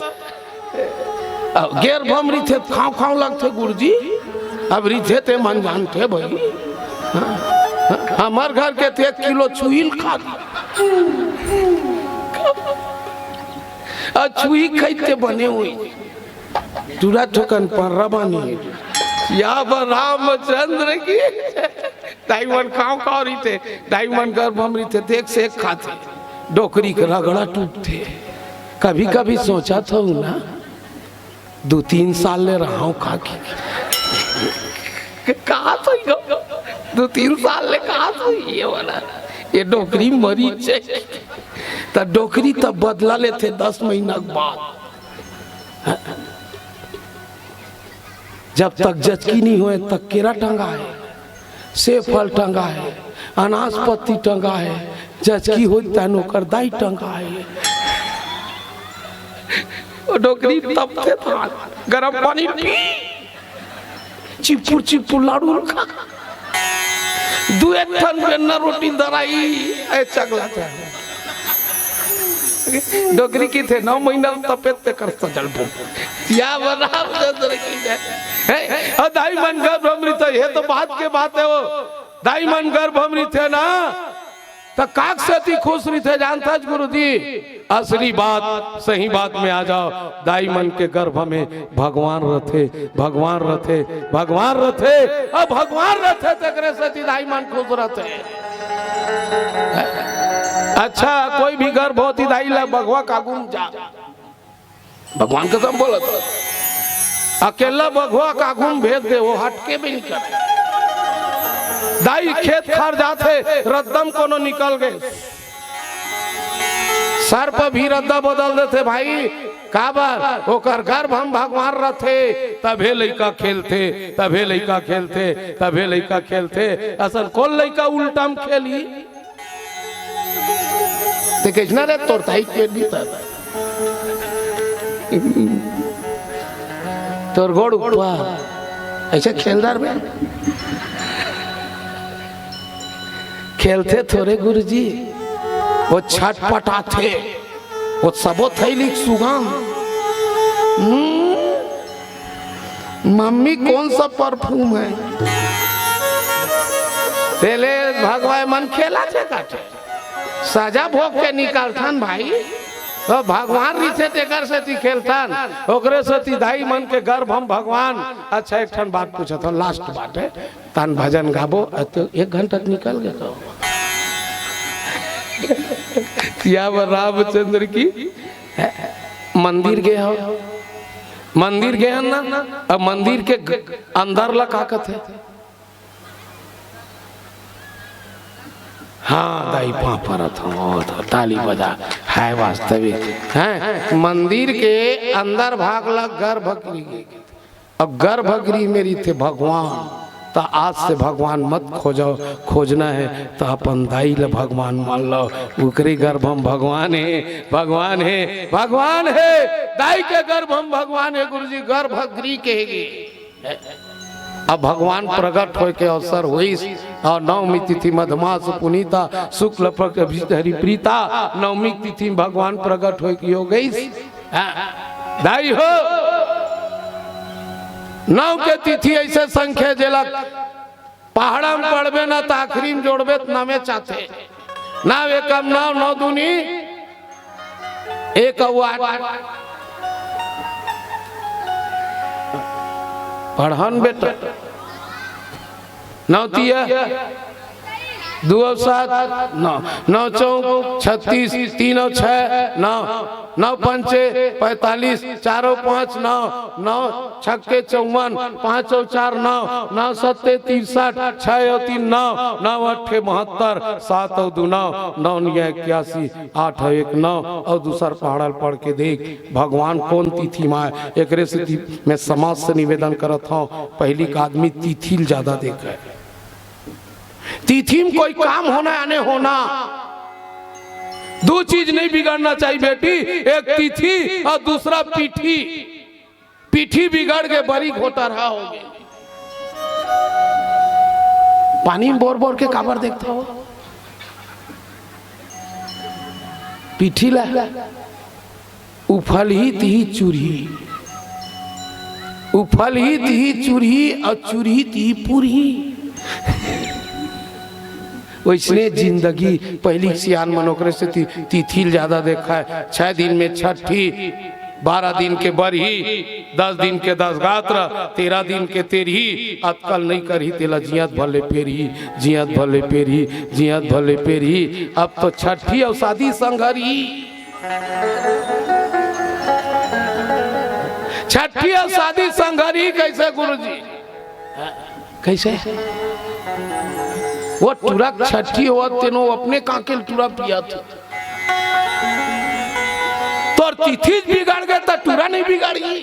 अब गर्भ म रहिथे त खांव खांव लगथे गुरुजी। अब रहिथे ते मन जानथे भाई। हाँ, हाँ, हमर घर के ते एक किलो छुही ल खाथे। अ छुही खइते बने होही। टूरा थोकन पर्रा बानी। या बर रामचंद्र की। दाई मन खांव खांव रहिथे, दाई मन गर्भ म रहिथे, त एक से एक खाथे। डोकरी के रगड़ा टूटथे। कभी-कभी सोचत हंव ना, दू तीन साल ले रहंव का कि। कहां तो ये दू तीन साल ले कहां तो ये वाला, ये डोकरी मरी जाय। त डोकरी तब बदला लेथे दस महीना के बाद। जब तक जचकी नहीं होय, तक केरा टंगा हे, सेब फल टंगा हे, अनासपत्ती टंगा हे, जचकी होय तहन ओकर दाई टंगा हे। ओ डोकरी तपथे त गरम पानी पी, चिपुर चिपुर लाडू खा। दू एक ठन बेलना रोटी धराही, ए चगला थे। डोकरी कहिथे, "नौ महीना तपेत ते कर सजल बो।" या बराबर डोकरी की है। हैं? अउ दाई मन गर्भ म रहिथे, ये तो बात के बात हे वो। दाई मन गर्भ म रहिथे ना, त काक सेती खुश रहिथे जानथस गुरुजी? असली बात, सही बात में आ जाव। दाई मन के गर्भ में भगवान रथे, भगवान रथे, भगवान रथे। अब भगवान रथे, तेकरे सेती दाई मन खुश रथे। अच्छा, कोई भी गर्भवती दाई ला बघवा के आगू म जा, भगवान कसम बोलत हंव, अकेला बघवा के आगू म भेज दे, वो हटके भी नहीं करे। दाई खेत खार जाथे, रद्दा म कोनो निकल गे, सर्प भी रद्दा बदल देथे भाई। काबर? ओकर गर्भ म भगवान रथे, तभे लइका खेलथे, तभे लइका खेलथे, तभे लइका खेलथे। असन कोन लइका उल्टा म खेलही? ते कइसना रे, तोर ताई के पेट भीतर। तोर गोड़ ऊपर, ऐसे खेल डारबे। खेलथे थोरे गुरुजी, वो छटपटाथे, वो सबो थैली सुगंध। हम्म, मम्मी कौन सा परफ्यूम है? तेले भगवान मन खेला थे काटे। सजा भोग के निकलथन भाई, तो भगवान रहिथे तेकर सेती खेलथन, ओकरे सेती दाई मन के गर्भ हम भगवान। अच्छा, एक ठन बात पूछत हन, लास्ट बात है, तहन भजन गाबो, अ, तो एक घंटा त निकल गे तो। सियावर रामचंद्र की मंदिर गे हो, मंदिर गे हन ना, अब मंदिर के ग-, अंदर ला का कथे? हाँ, दाई पाँव परत हूँ, तो ताली बजा, है वास्तविक, हैं? मंदिर के अंदर भाग ला गर्भगृह के, अब गर्भगृह में रहिथे भगवान, तो आज से भगवान मत खोजो, खोजना है तो अपन दाई ला भगवान मान लो, उकरे गर्भ में भगवान है, भगवान है, भगवान है, दाई के गर्भ में भगवान है, गुरुजी गर्भगृह कहेगे। अब भगवान प्रगट होय के अवसर होइस, और नवमी तिथि मधमास पुनीता, शुक्ल पक्ष हरिप्रीता, नवमी तिथि में भगवान प्रगट होय के हो गइस। हाँ, दाई हो, नौ के तिथि ऐसे संख्या जेला पहाड़ा में पढ़बे ना, त आखिरी में जोड़बे, त नवे चाथे। नौ एकम नौ, नौ दूनी एक अउ आठ। पढ़न बेटा। नौ तिया दो अउ सात, नौ, नौ चौक छत्तीस, तीन अउ छः, नौ, नौ पंचे पैंतालीस, चार अउ पाँच नौ, नौ छक्के चौवन, पाँच अउ चार नौ, नौ सत्ते तिरसठ, छः अउ तीन नौ, नौ अट्ठे बहत्तर, सात अउ दू नौ, नौ निया इक्यासी, आठ अउ एक नौ, अउ दूसर पहाड़ा ल पढ़ के देख, भगवान कौन तिथि में आय, एकरे सेती मैं समाज से निवेदन करत हूँ, पहिली के आदमी तिथि ल ज्यादा देखे। तिथि में कोई काम होना, आने होना, दो चीज नहीं बिगड़ना चाहिए बेटी, एक तिथि और दूसरा पीठी। पीठी बिगड़ के बरी घोटरहा हो गए। पानी में बोर बोर के काबर देखता हो? पीठी ला उफलही तिही चुरही, उफलही तिही चुरही और चुरही तिही पुरही। वैसने जिंदगी पहिली सियान मन ओकरे से ति-, तिथि ल ज्यादा देखय। छह दिन में छठी, बारह दिन के बरही, दस दिन के दस गात्र, तेरह दिन के तेरही, अतका ल नइ करही तेला जियत भर ले पेरही, जियत भर ले पेरही, जियत भर ले पेरही। अब तो छठी अउ शादी संघरही। छठी अउ शादी संघरही कैसे गुरुजी? कैसे? वो टूरा छठी होवत तेनो अपने कांके ल टूरा पियत। तोर तिथि बिगड़ गे त टूरा नहीं बिगड़ही।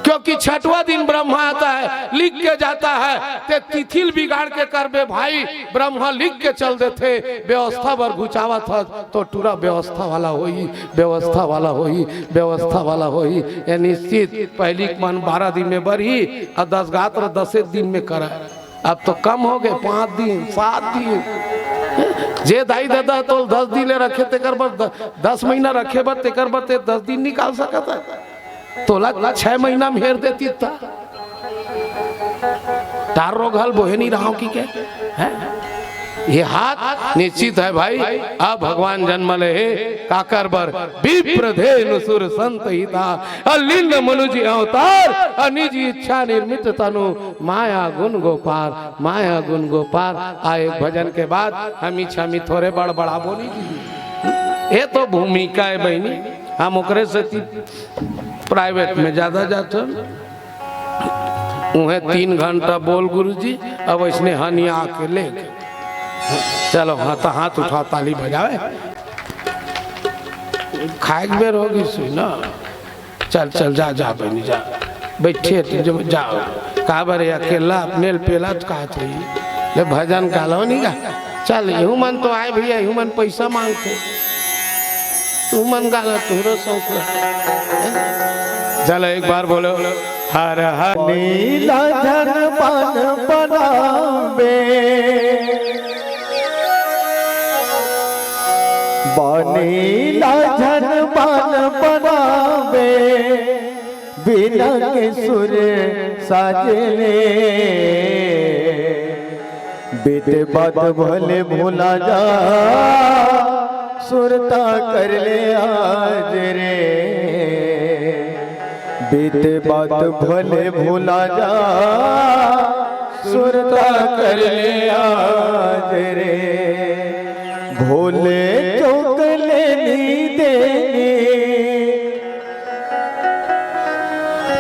क्योंकि छठवां दिन ब्रह्मा आता है, लिख के जाता है, ते तिथि ल बिगाड़ के करबे भाई, ब्रह्मा लिख के चल देथे, व्यवस्था बर घुचावत हस, तो टूरा व्यवस्था वाला होही, व्यवस्था वाला होही, व्यवस्था वाला होही। ये निश्चित पहिली के मन बारह दिन में बरही, अउ दस गात्र दसे दिन में करय। अब तो कम हो गए, पाँच दिन, सात दिन। जे दाई ददा तोल दस दिन ले रखे, तेकर बर द-, दस महीना रखे बर, तेकर बर ते दस दिन निकाल सकत है। तोला छह महीना में हेर देती था। टार रोगहल बोहे नहीं रहा हूं कि के? हैं? ये हाथ निश्चित है भाई। अब भगवान जन्म ले हे काकर बर? विप्र धेनु सुर संत हिता, अलिंद मनुज अवतार, अनिज इच्छा निर्मित तनु, माया गुण गोपाल, माया गुण गोपाल। आ एक भजन के बाद हम इच्छा में थोरे बड़बड़ाबो नहीं। ये तो भूमिका है बहनी, हम ओकरे से प्राइवेट में ज्यादा जाथन। उहें तीन घंटा बोल गुरुजी, अब इसने हनिया के ले। चलो, हाँ, तो हाथ उठा, ताली बजावे। खाए के बेर होगी सुई ना। चल, चल, जा, जा, बहनी, जा। बैठे, तुम जब जाओ। का बरे, अकेला अपने ल पेला तो कहा थे? ले भजन गालो नहीं गा। चल, यहू मन तो आए भैया, यहू मन पैसा मांगते। तू मन गाला, तुहरो शौक है। चलो एक बार बोलो, हर हर। नीला झन बन बनावे, बनीला झन बन बनावे, बिना के सुर साजले। बीते बात भले भुला जा, सुरता कर ले आज रे। बीते बात भले भुला जा, सुरता कर ले आज रे। भूले चूक लेनी देनी,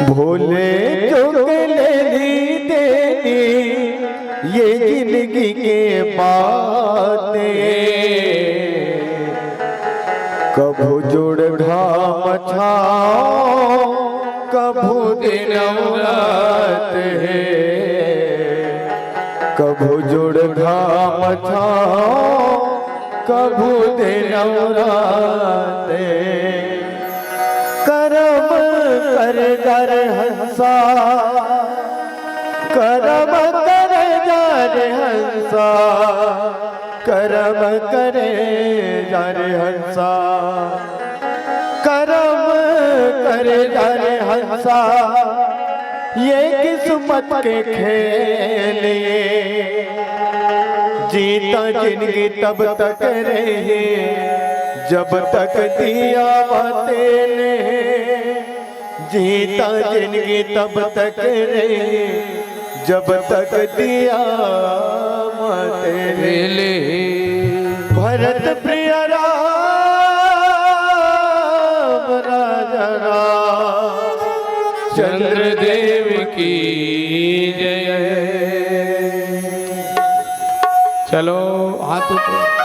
भूले चूक लेनी देनी, ये जिंदगी के बातें। कभू जुड़ घाम छाँव, कभू दिन रात हे। कभू जुड़ घाम छाँव, कभू दिन रात हे। करम कर जा रे हंसा, करम कर जा रे हंसा, करम कर जा रे हंसा, करम कर जा रे हंसा, ये किस्मत के खेल ये। जीता जिंदगी तब तक रहे, जब तक दिया बातें ने। जीता जिंदगी तब तक रहे, जब तक दिया बातें ने। भरत प्रिय राम राजा राम चंद्र देव की जय। चलो, हाथ ऊपर।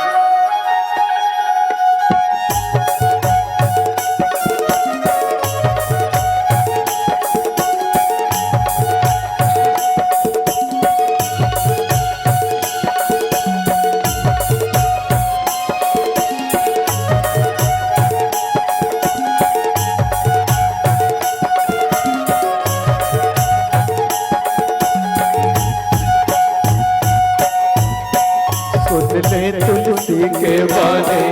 सुन ले तुलसी के बानी,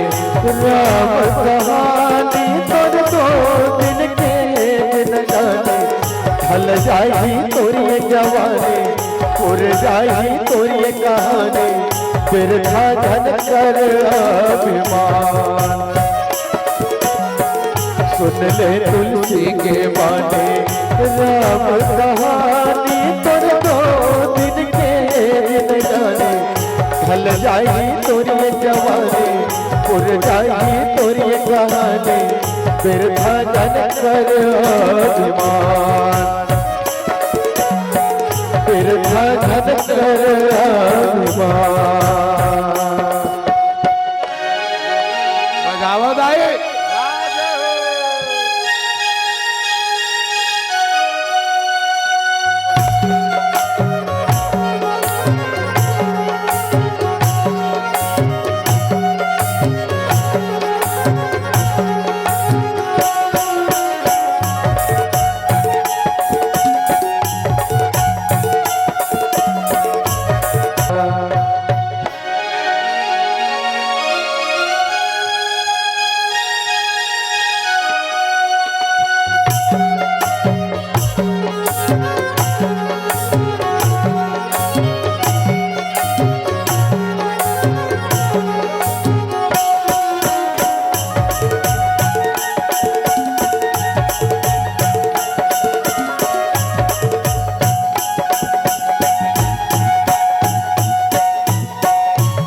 राम कहानी तोर दो दिन के जिंदगानी। ढल जाही तोर ये जवानी, पुर जाही तोर ये कहानी, बिरथा झन कर अभिमान। सुन ले तुलसी के बानी, राम कहानी तोर दो दिन के जिंदगानी। ढल जाही तोर ये जवानी, पुर जाही तोर ये कहानी, बिरथा झन कर अभिमान, बिरथा झन कर अभिमान। बजावा दाई।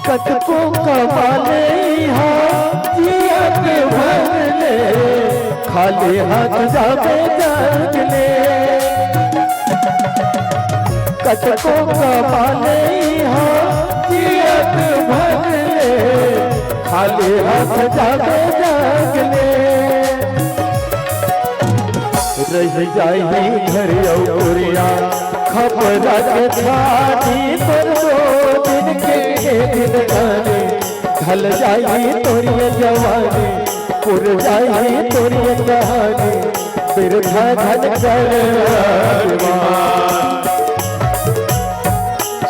कतको कमा ले इहाँ जियत भर ले, खाली हाथ जाबे जग ले। कतको कमा ले इहाँ जियत भर ले, खाली हाथ जाबे जग ले। रहि जाही घर अउ कुरिया, खपरा के छानी तोर दो दिन के जिंदगानी। ढल जाही तोर ये जवानी, पुर जाही तोर ये कहानी, बिरथा झन कर अभिमान।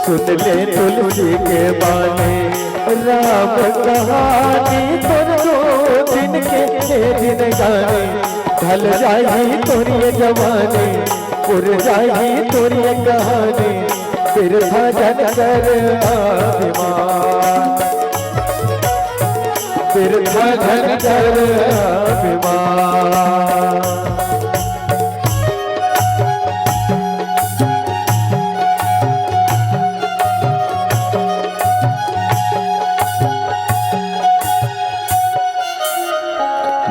सुन ले तुलसी के बानी, राम कहानी तोर दो दिन के, हे जिनगानी। ढल जाही तोर ये जवानी, पुर जाही तोर ये कहानी। बिरथा झन कर अभिमान, बिरथा झन कर अभिमान।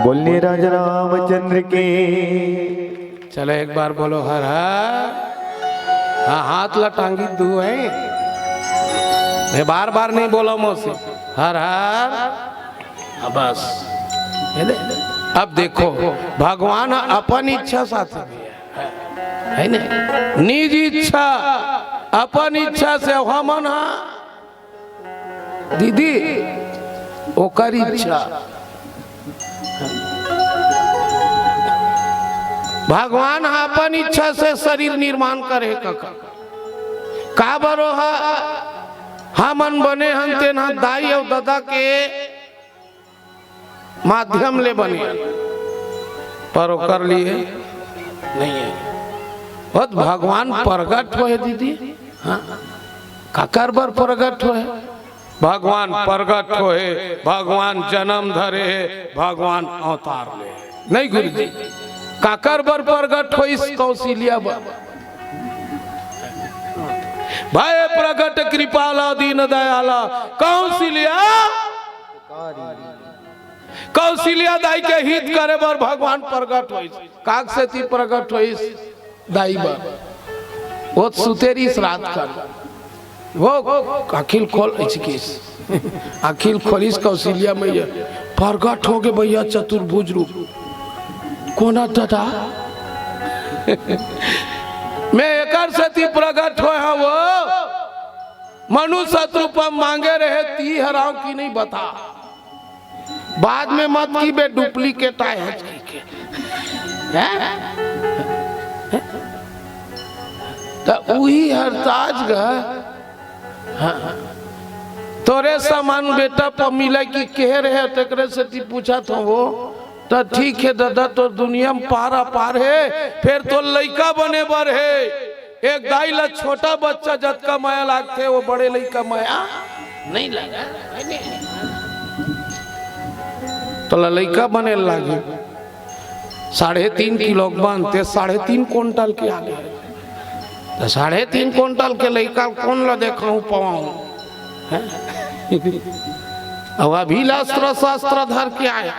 बोलिए राजा रामचंद्र की। चलो एक बार बोलो हर हर। हाँ, हाथ ला टांगी दू है। मैं बार बार नहीं बोला मौसी। हर हर। हाँ, बस। ये दे। अब देखो, भगवान अपन इच्छा साथ भी है, है ना? निज इच्छा, अपन इच्छा से हमन हा दीदी, ओकर इच्छा। भगवान ह अपन इच्छा से शरीर निर्माण करे हे कका। काबर ओह हमन बने हन, तेन ह दाई अउ ददा के माध्यम ले बने, पर ओकर लिए नहीं है। बहुत भगवान प्रगट होए दीदी। हाँ, काकर बर प्रगट होए? भगवान प्रगट होए, भगवान जन्म धरे हे, भगवान अवतार ले। नहीं गुरुजी, काकर बर प्रगट होइस? कौशल्या बर। भय प्रगट कृपाला दीन दयाला कौशल्या। कौशल्या दाई के हित करे बर भगवान प्रगट होइस। काग सेती प्रगट होइस? दाई बर। वो सुतेरी श्राद्ध कर। वो आँखी ल खोल, इचकिस। आँखी ल खोलिस कौशल्या मैया। प्रगट होगे भैया चतुर्भुज रूप। कोन ददा? मैं एकर सेती प्रगट होए हँव वो। मनुष्य रूप म मांगे रहे, ती हराव कि नहीं बता। बाद में मत की बे, duplicate आए हच की के। हैं? त उही हरताज ग, हाँ। तोरे समान बेटा प मिले की कहे रहे, तेकरे सेती पूछत हँव वो। त ठीक हे ददा, तोर दुनिया म पार अपार हे, फेर तोर लइका बने बर हे। एक दाई ला छोटा बच्चा जतका मया लागथे, वो बड़े लइका मया नहीं लगे। तोला लइका बने लागे, साढ़े तीन किलो के बन, ते साढ़े तीन कुंटल के आगे। त साढ़े तीन कुंटल के लइका ल कोन ला देखाहूँ, पवाहूँ? हैं? अब अभी ला अस्त्र शस्त्र धर के आए।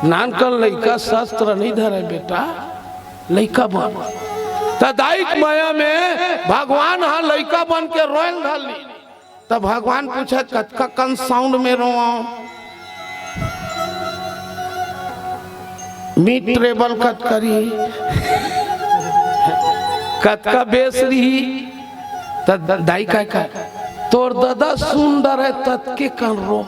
नानकन लइका शस्त्र नहीं धरे बेटा, लइका बन। त दाई के मया में भगवान ह लइका बन के रोयल धर ली। त भगवान पूछे, "कतका कन sound में रोवांव? Mid treble कतका रही? कतका bass रही?" त द-, दाई काय काय, "तोर ददा सुन डरे ततके कन रो।"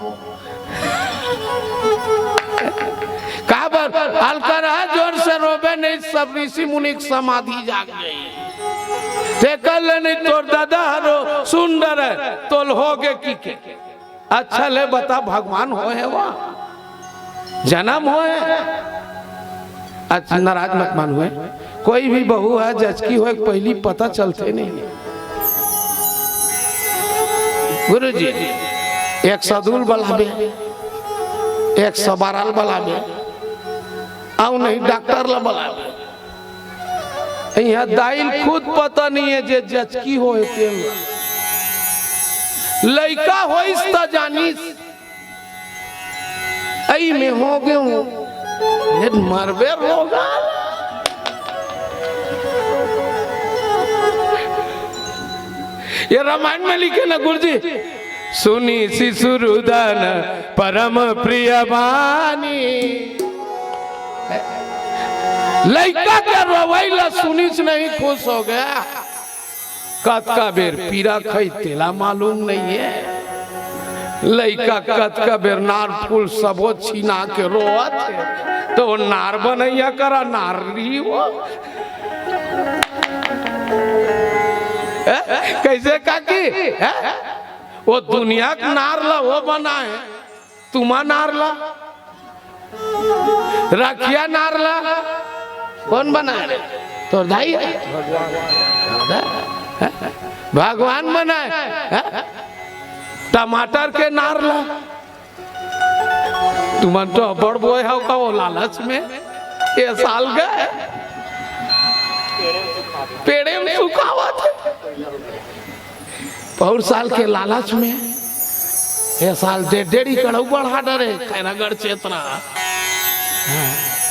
काबर? अलकरहा जोर से रोबे नहीं, सब ऋषि मुनि के समाधि जाग गई। तेकर ले नहीं तोर ददा हरो सुन डरे, तोल होगे कि के। अच्छा ले बता, भगवान होए हे वा? जनम होए? अच्छा, नाराज मत मान हुए। कोई भी बहू ह जचकी होए के पहिली पता चलथे नहीं। गुरुजी, एक सदू ल बलाबे, एक सौ बारह ल बलाबे, अउ नहीं डॉक्टर ल बलाबे। इहाँ दाई ल खुद पता नहीं हे जे जचकी होए तेन ल। लइका होइस त जानिस। अई में हो गेंव, ये मरबे रोगा। ये रामायण में लिखे ना गुरुजी, सुनिसि सुरधन परम प्रिय बानी। लइका के रोवई ला सुनिस नहीं, खुश हो गया। कतका बेर पीरा खाई तेला मालूम नहीं हे। लइका कतका बेर नार फूल सबो छीना के रोवत हे। तो वो नार बनइया करा नार रही वो। हैं? कइसे काकी? हैं? वो दुनिया के नार ला वो बनाए, तुमा नार ला, रखिया नार ला कोन बनाए? तोर दाई हे। भगवान बनाए। टमाटर के नार ला तुमन तो अब्बड़ बोए हव का वो लालच में? ये साल गए पेड़े में सुखावत हे। पौर साल के लालच में ये साल डेढ़ डेढ़ एकड़ अउ बढ़ा डरे खैरागढ़ क्षेत्र। हाँ,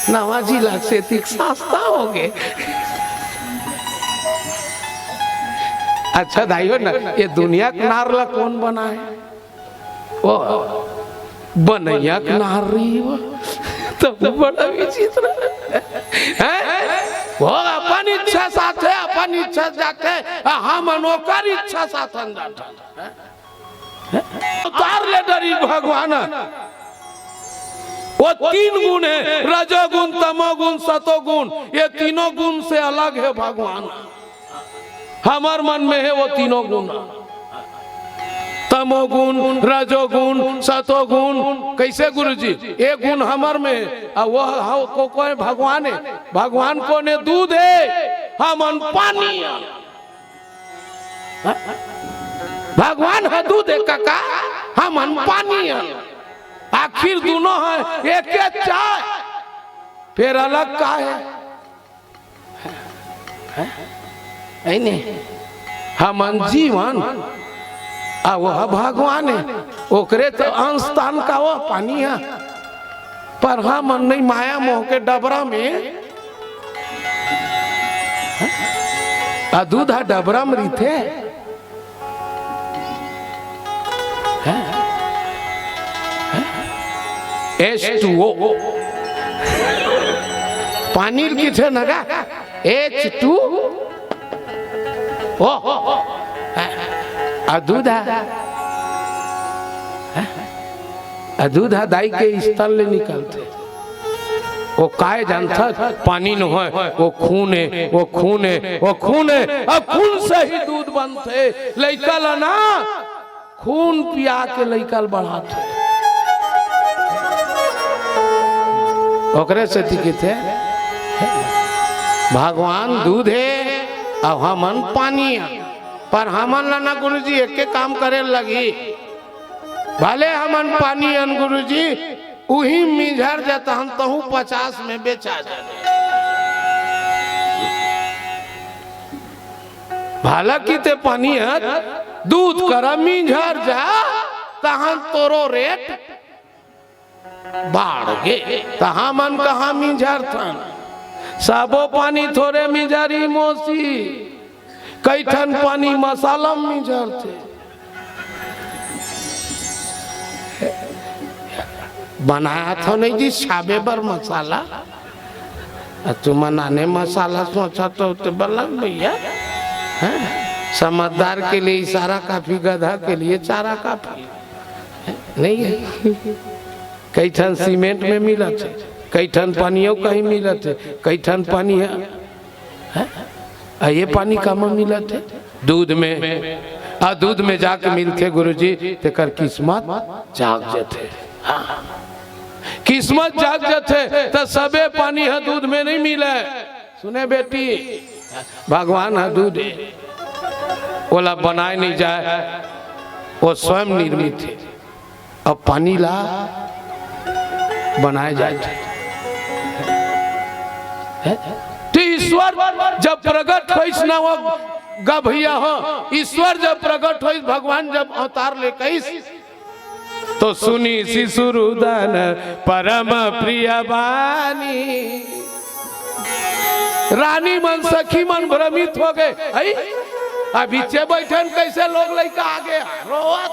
नवा जिला से तिक सस्ता होगे। अच्छा दाई हो ना, ये दुनिया के नार ला कोन बनाए? वो बनइया के नार रही वो। तो बड़ा विचित्र हे। वो अपन इच्छा साथे, अपन इच्छा जाथे, आ हमन ओकर इच्छा साथन जाथन। उतार ले डरी भगवान। वो तीन गुण हे, रजोगुण, तमोगुण, सतोगुण। ये तीनों गुण से अलग हे भगवान। हमर मन में हे वो तीनों गुण, तमोगुण, रजोगुण, सतोगुण। कइसे गुरुजी? ये गुण हमर में हे, अउ वो ह-, को, कोन हे? भगवान हे। भगवान कोन हे? दूध हे, हमन पानी हन। भगवान ह दूध हे कका, हमन पानी हन। आखिर दूनों ह एके चाय, फेर अलग का हे? हे नहीं? हमन जीवन, आ वो ह भगवान हे, ओकरे तो अंश तान का वो पानी हे, पर हमन नहीं माया मोह के डबरा में, आ दूध ह डबरा में रहिथे। H two O. पानी ल किथे न गा? H two O. आ दूध ह, आ दूध ह दाई के स्तन ले निकलथे। वो काय जानथस? पानी नोहय, वो खून हे, वो खून हे, वो खून हे। अउ खून से ही दूध बनथे। लइका ल ना खून पिया के लइका ल बढ़ाथे। ओकरे सेती किथे, भगवान दूध हे अउ हमन पानी हन, पर हमन ल ना गुरुजी एके काम करे लगही। भले हमन पानी हन गुरुजी, उही मिंझर जात हन, तहूँ पचास में बेचा जात। हालांकि ते पानी हर दूध करा मिंझर जा, तहन तोरो रेट बाढ़ गे। त हमन कहाँ मिंझरथन? सबो पानी थोरे मिंझरही मौसी। कई ठन पानी मसाला म मिंझरथे। बनाया थो नहीं जी साबे बर मसाला। आ तुमन आने मसाला सोचत हो ते बलक भैया, हैं? समझदार के लिए इशारा काफी, गधा के लिए चारा काफी। नहीं है। कई ठन सीमेंट में मिलत हे, कई ठन पानियो कहीं मिलत हे, कई ठन पानी हे। हैं? आ ये पानी कामा मिलत हे? दूध में। आ दूध में जाके मिलथे गुरुजी, तेकर किस्मत जाग जथे। हाँ। किस्मत जाग जथे, त सबे पानी ह दूध में नहीं मिले। सुने बेटी, भगवान ह दूध हे, ओला बनाए नहीं जाए, वो स्वयं निर्मित हे। अब पानी ला बनाए जाए। हैं? तो ईश्वर जब प्रगट होइस ना वो गा भैया हो, ईश्वर जब प्रगट होइस, भगवान जब अवतार ले कइस, तो सुनी शिशुरुदन परम प्रिय बानी। रानी मन सखी मन भ्रमित हो गए, "अई, अभी चे बैठन कैसे लोग लइका आगे रोवत?"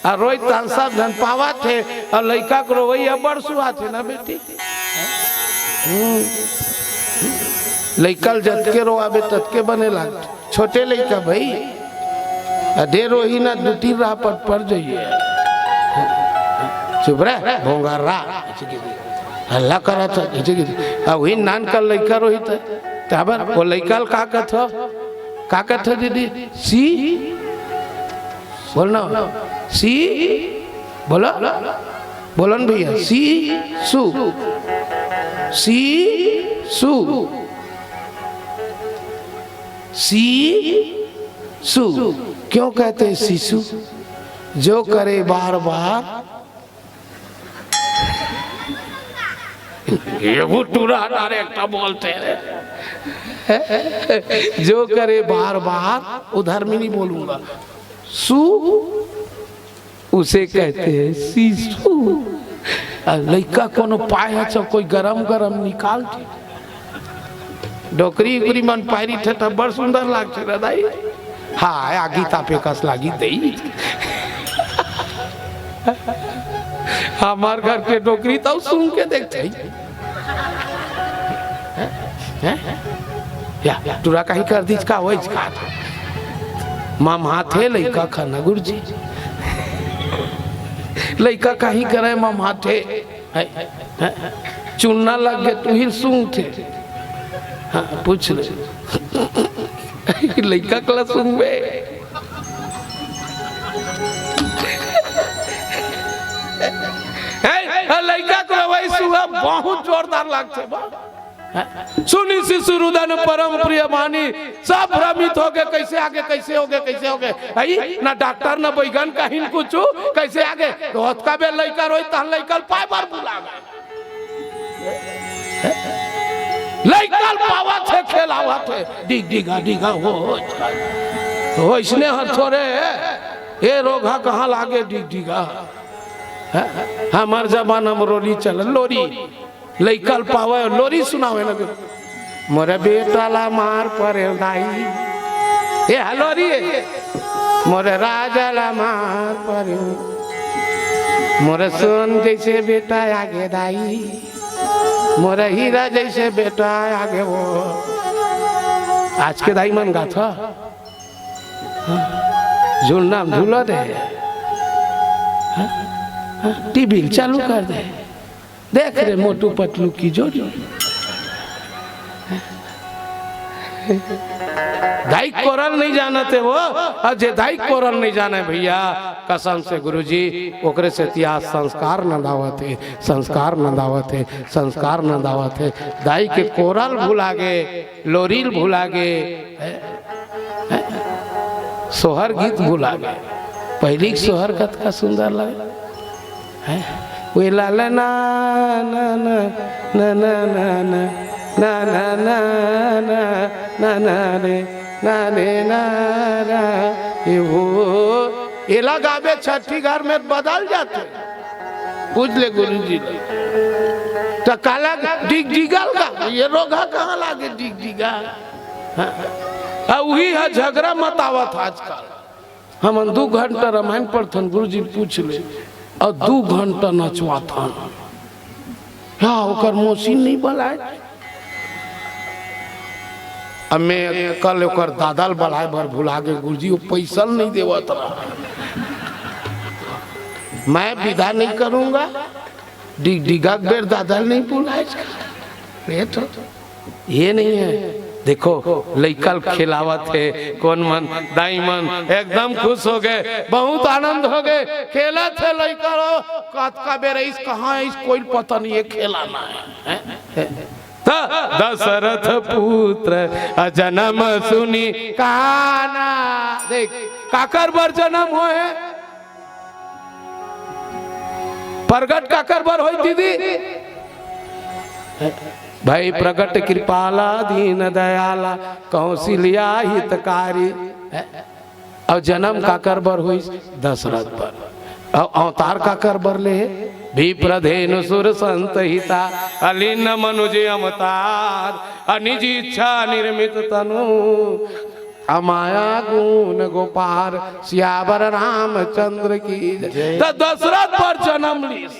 आ रोई तान सब झन पावत हे, अउ लइका के रोवई अब्बड़ सुहात हे ना बेटी। हम्म। लइका ल जतके रोवाबे ततके बने लागथे। छोटे लइका भई, अदे रोही ना दू तीन राह पट पर जाइए। चुप रह, भोंगा रा। हल्ला करत हे, जइसे कि, अब वही नान का लइका रोहित हे, त हबर, वो लइका ल का कहत हो? का कहत हो दीदी? सी? बोल ना। सी? बोलो। बोलो ना भैया। सी? सु? सी? सु? सी? सु? क्यों कहते हैं शिशु? जो करे बार बार। ये वो टूरा डायरेक्टर बोलते हैं। जो करे बार बार, उधर में नहीं बोलूंगा। सु, उसे कहते हैं शिशु। आ लइका कोनो पाए ह, कोई गरम गरम निकाल दे। डोकरी उकरी मन पायरी थे त बड़ सुंदर लागथे रे दाई। हाय, आगी तापे कस लागी दई। हमार घर के डोकरी त सूंघ के देखथे। हैं? या, टूरा कहीं कर दीच का, वही का। ममहाथे लइका खाना गुरुजी। लइका कहीं करे ममहाथे। है, है, चुन्ना लग गे, तू ही सूंघथे। हाँ, पूछ ले। लइका कला सूंघबे। है, लइका कला वही सूंघा बहुत जोरदार लागथे बा। सुनी शिशु रुदन परम प्रिय मानी, सब भ्रमित हो गए, कैसे आगे, कैसे हो गए, कैसे हो गए। आई ना डॉक्टर ना बैगन कहीं कुछ, कैसे आगे। तो हतका बे लइका रोई, तहन लइका ल पाए बर बुला गए। लइका ल पावत हे, खेलावत हे, डिग डिगा डिगा हो। वैसने हर थोरे, ए रोगहा कहाँ लागे डिग डिगा। हमार जमाना में रोली चल, लोरी। लइका ल पावे, लोरी सुनावे लगे। मोरे बेटा ला मार परेल दाई। ए हलोरी, मोरे राजा ला मार परेल। मोरे सोन जैसे बेटा आगे दाई, मोरे हीरा जैसे बेटा आगे वो। आज के दाई मन गाथा। हाँ? झूलना झूला दे। हाँ? हाँ? टीवी चालू कर दे। देख रे मोटू पतलू की जोड़ी। दाई कोरल नहीं जानते वो, और जे दाई कोरल नहीं जाने भैया, कसम से गुरुजी, ओकरे से तिया संस्कार नंदावत हे, संस्कार नंदावत हे, संस्कार नंदावत हे। दाई के कोरल भुला गे, लोरिल भुला गे, सोहर गीत भुला गे। पहली के सोहर कतका सुंदर लगे। हैं? वे ला ला ना, ना, ना, ना, ना, ना, ना, ना, ना, ना, ना, ना, रे, ना, रे, ना, रा, ए हो। एला गाबे छठी घर में बदल जाथे। पूछ ले गुरु जी ले। तो काला डिग डिगल का, ये रोगहा कहाँ लागे डिग डिगा? हाँ? आ, वही है झगड़ा मतावत आजकल। हमन दू घंटा रामायण पढ़थन, गुरुजी पूछ ले, अउ दू घंटा नचवाथन। हाँ, ओकर मौसी नहीं बलाए। अब मैं कल ओकर दादा ल बलाए बर भुला गे, गुरुजी, वो पैसा ल नहीं देवत रहा। मैं विदा नहीं करूंगा, डि-, डिगा के बेर दादा ल नहीं बुलाए। ये तो ये नहीं है। देखो, लइका ल खेलावत हे, कोन मन, दाई मन एकदम खुश हो गए, बहुत आनंद हो गए। खेलत हे लइका लो, कतका बेर इस कहाँ इस कोई पता नहीं है, खेलाना है, हैं? त दशरथ पुत्र अजन्म सुनि काना। देख, काकर बर जन्म होय हे? प्रगट काकर बर होय दीदी? भाई प्रगट कृपाला दीन दयाला कौशल्या हितकारी। अउ जन्म काकर बर होइस? दशरथ बर। अउ अवतार काकर बर ले? विप्रधेनु सुर संत हिता, अलीन मनुज अवतार, अनिज इच्छा निर्मित तनु, अमाया गुण गोपार, सियावर रामचंद्र की जय। त दशरथ बर जन्म लीस।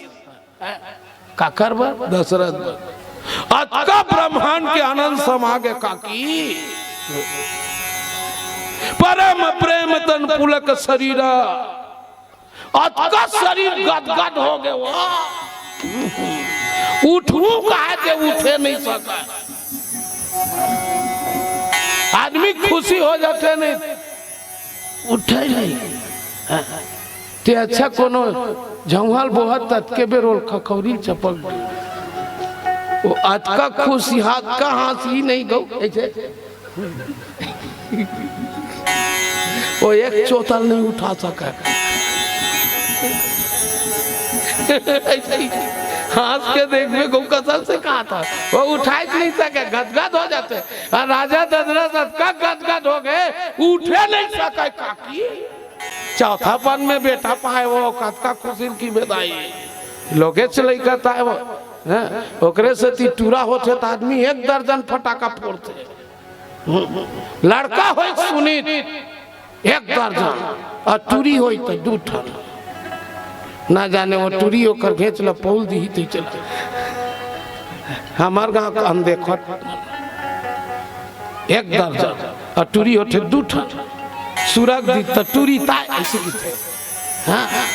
काकर बर? दशरथ बर। अतका ब्रह्मांड के आनंद समा गे काकी। परम प्रेम तन पुलक शरीरा। अतका शरीर गदगद हो गे वो। उठहूं कहा के उठे नहीं सका। आदमी खुशी हो जाथे नहीं, उठे नहीं। ते अच्छा कोनो झंवाल बोहत ततके बेर ओल खखौरी चपक दे। वो अतका खुशी, हाथ का हाँसी नहीं गौ, ऐसे। वो एक चोतल नहीं उठा सका। ऐसे ही हाँस के देखबे गौ कसम से कहा था, वो उठाए नहीं सके, गदगद हो जाथे। अउ राजा दशरथ अतका गदगद हो गए, उठे नहीं सके काकी। चौथा पन में बेटा पाए वो कतका खुशी की बेदाई। लोगेच लइका ताय वो, हैं? ओकरे सेती टूरा होथे त आदमी एक दर्जन फटाका फोड़थे। लड़का होय सुनीत, एक दर्जन, अउ टूरी होय त दू ठन। ना जाने वो टूरी ओकर घेंच ल पौल दिही ते चला। हमर गांव के अनदेखत एक दर्जन, अउ टूरी होथे दू ठन। सुरग दी त टूरी ताय ऐसे किथे। हाँ, हाँ,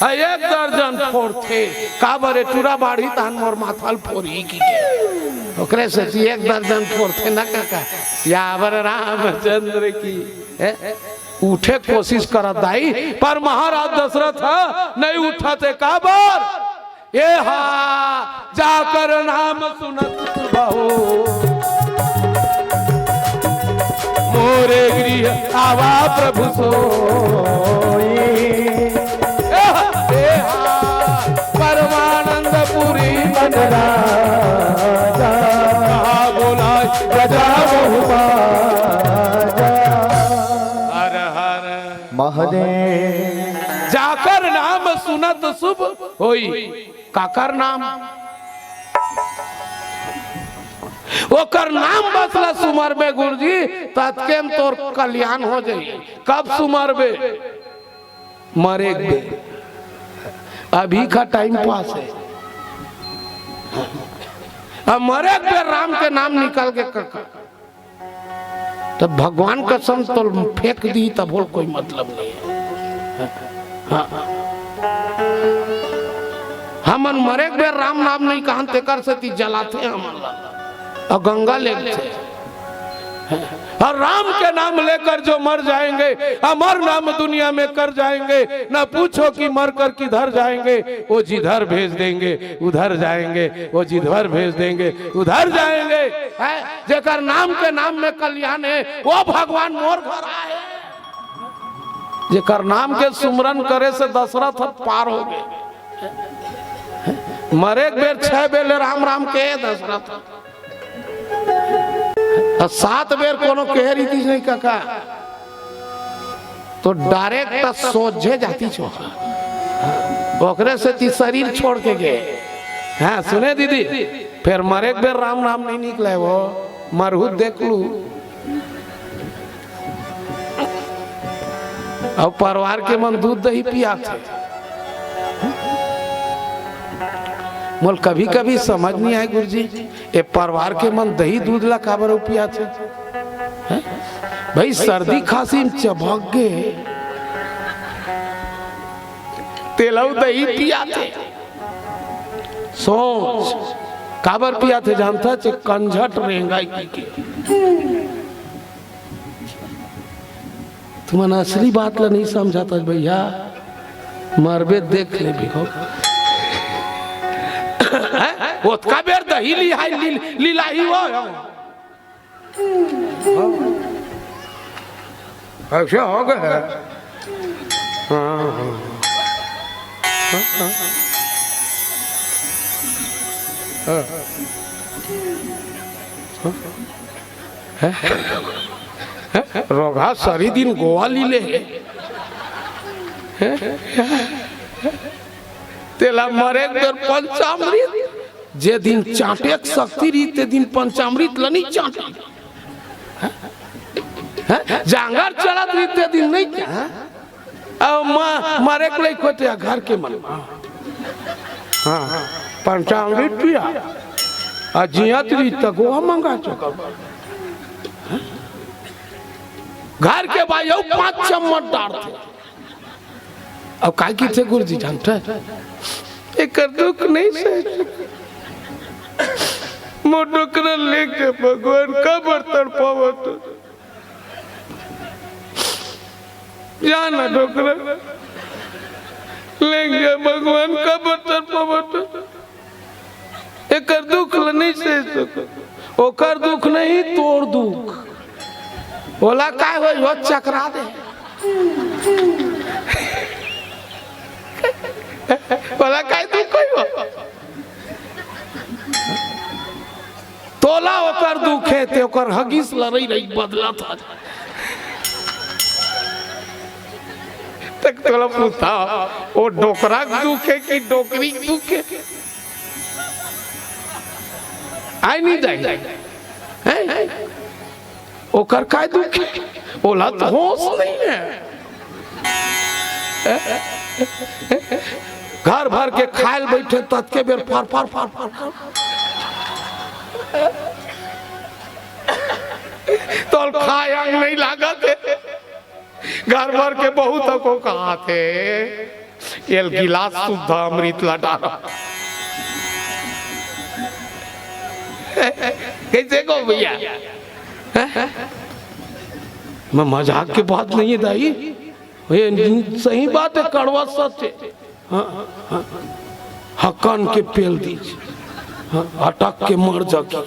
हाँ, एक दर्जन फोड़थे। काबर ए टूरा बाढ़ही तहन मोर माथा ल फोड़ही कि के। ओकरे सेती एक दर्जन फोड़थे न काका। सियावर रामचंद्र की। हैं? उठे कोशिश करत दाई, पर महाराज दशरथ ह नहीं उठत हे। काबर? एहा जाकर नाम सुनत सुबहो, मोरे गृह आवा प्रभु सोई। एहा, एहा परमानंदपुरी मन राजा, कहा बोला गजा बहु बाजा। हर हर महादेव। जाकर नाम सुनत शुभ होई। काकर नाम? ओकर नाम बस ला सुमरबे गुरुजी, ततके म तोर कल्याण हो जाई। कब सुमरबे? मरे के बेर। अभी का टाइम पास हे। अब मरे के बेर राम के नाम निकल के काका। त भगवान कसम तोल फेंक दी, तब होल कोई मतलब नहीं हे। हाँ। हमन मरे के बेर राम नाम नहीं कहन, तेकर सेती जलाथे हमन ला, अउ गंगा लेगथे। अउ राम के नाम लेकर जो मर जाएंगे, अमर नाम दुनिया में कर जाएंगे, ना पूछो कि मर कर किधर जाएंगे, वो जिधर भेज देंगे उधर जाएंगे, वो जिधर भेज देंगे उधर जाएंगे। हैं? जेकर नाम के नाम में कल्याण हे, वो भगवान मोर घर आए। जेकर नाम के सुमरन करे से दशरथ पार हो गए। मरे के बेर छह बेर ले राम राम के दशरथ, अउ सात बेर कोनो कहे रीतिस नहीं काका, तो direct सोझे जातिस हो। ओकरे सेती शरीर छोड़ के गए। हाँ, सुने दीदी, फेर मरे के बेर राम नाम नहीं निकले वो, मरहू देख लू। अउ परवार के मन दूध दही पियाथे। मोल कभी-कभी समझ नहीं आए गुरुजी, ए परवार के मन दही दूध ला काबर अउ पियाथे? हैं? भाई, सर्दी खांसी म चबक गे, तेला अउ दही पियाथे। सोच, काबर पियाथे जानथस? कंझट रेंगय कहिके। तुमन असली बात ला नहीं समझत हस भैया, मरबे देख लेबे हो। हैं? ओतका बेर दही लिहाई, ली-, लिलाही हो। ऐसे हो गए। हाँ, हाँ। हाँ, हाँ। हाँ। हैं? हैं? रोगहा सरी दिन गोवा लीले हे। हैं? तेला मरे के बेर पंचामृत, जे दिन चांटे के शक्ति रही, ते दिन पंचामृत ल नहीं चांटे। हैं? जांगर चलत रही, ते दिन नहीं। हैं? अब म-, मरे के लइक होते घर के मन। हाँ, हाँ। पंचामृत पिया। आ जियत रही त गोवा मंगा चुका। घर के भाई अउ पांच चम्मच डारथे। अब काय किथे गुरुजी जानथे? एकर दुख नहीं सह। मोर डोकरा लेग जा भगवान, काबर तड़पावत हो? जा ना डोकरा, लेग जा भगवान, काबर तड़पावत हो? एकर दुख ल नहीं सह सकत। ओकर दुख नहीं, तोर दुख। ओला काय होई, वो चकरा दे। ओला काय दुख होई वो? तोला ओकर दुख हे, ते ओकर हगीस ल रई रई बदलत हस। तक तोला पूछता, वो डोकरा के दुख हे कि डोकरी के दुख हे? आय नहीं जाय। हैं? ओकर काय दुख हे? ओला तो होश नहीं हे। घर भर के खायल बैठे, ततके बेर फर फर फर फर फर। तोल खाय अंग नहीं लागत हे। घर भर के बहू तको कहाथे, एल गिलास सुद्धा अमृत ला डारा। कैसे को भैया? मैं मजाक के बात नहीं हे दाई, ये सही बात हे, कड़वा सच हे। हाँ, हाँ। हकन के पेल दीस। हाँ, अटक के मर जाकी।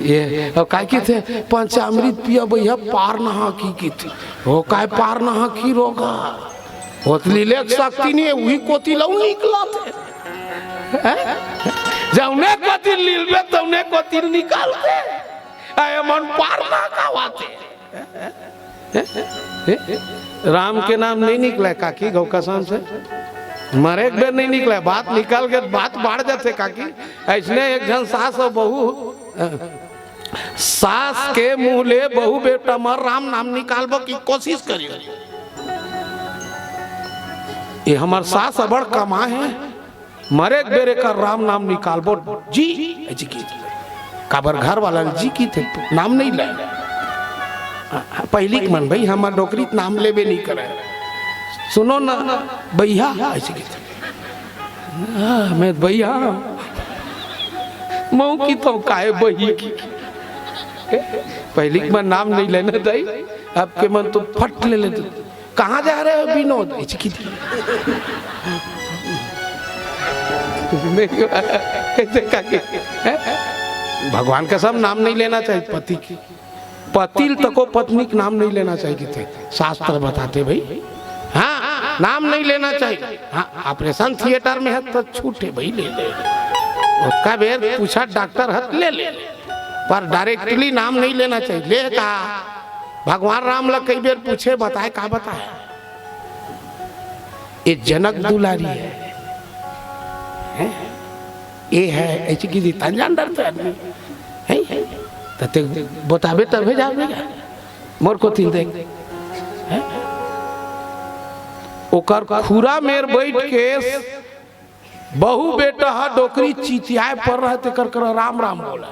ये, अब काय किथे, पंचामृत पिया भैया, पार नहा की किथे। वो काय पार नहा की रोगा? वो तो लीले के शक्ति नहीं हे, वही कोती लऊ निकलत हे। हैं? जौने कोती लीलबे, तौने कोती निकालते। आय मन पार ना कावाते। राम के नाम नहीं निकले काकी, गौ कसम से, मरे एक बेर नहीं निकले, बात निकल के बात बाढ़ जाथे काकी। ऐसने एक झन सास अउ बहू, सास के मुंह ले बहू बेटा मर राम नाम निकालबो की कोशिश करियो। ये हमर सास अबड़ कमा हे, मरे एक बेर एकर राम नाम निकालबो जी, ऐसी की। काबर घर वाला जी किथे, नाम नहीं ले। पहली के मन भाई, हमर डोकरी त नाम लेबे नहीं करे। सुनो ना भैया, ऐसी की। हाँ, मैं भैया, मऊ की तो काय बही की। पहली के मन नाम नहीं लेना दाई, अब के मन तो फट ले लेते। कहाँ जा रहे हो विनोद? हिचकी थी। नहीं, कैसे काके? हैं? भगवान कसम, नाम नहीं लेना चाहिए पति की। पति ल तको पत्नी के नाम नहीं लेना चाहिए थे। शास्त्र बताते भाई। हाँ, नाम नहीं लेना चाहिए। हाँ, ऑपरेशन थिएटर में हे तो छूट हे भाई, ले ले। ओतका बेर पूछा डॉक्टर हे त ले ले। पर डायरेक्टली नाम नहीं लेना चाहिए। ले कहा, भगवान राम ला कई बेर पूछे, बताए, का बताए? ये जनक दुलारी हे, हैं? ये हे, ऐसी की दी, तन जान डरते आदमी, हैं? त ते बताबे तभे जाबे का? मोर कोती ल देख, हैं? ओकर खुरा मेर बैठ के बहू बेटा ह डोकरी चितियाए पर रहे, तेकर करा राम राम बोला।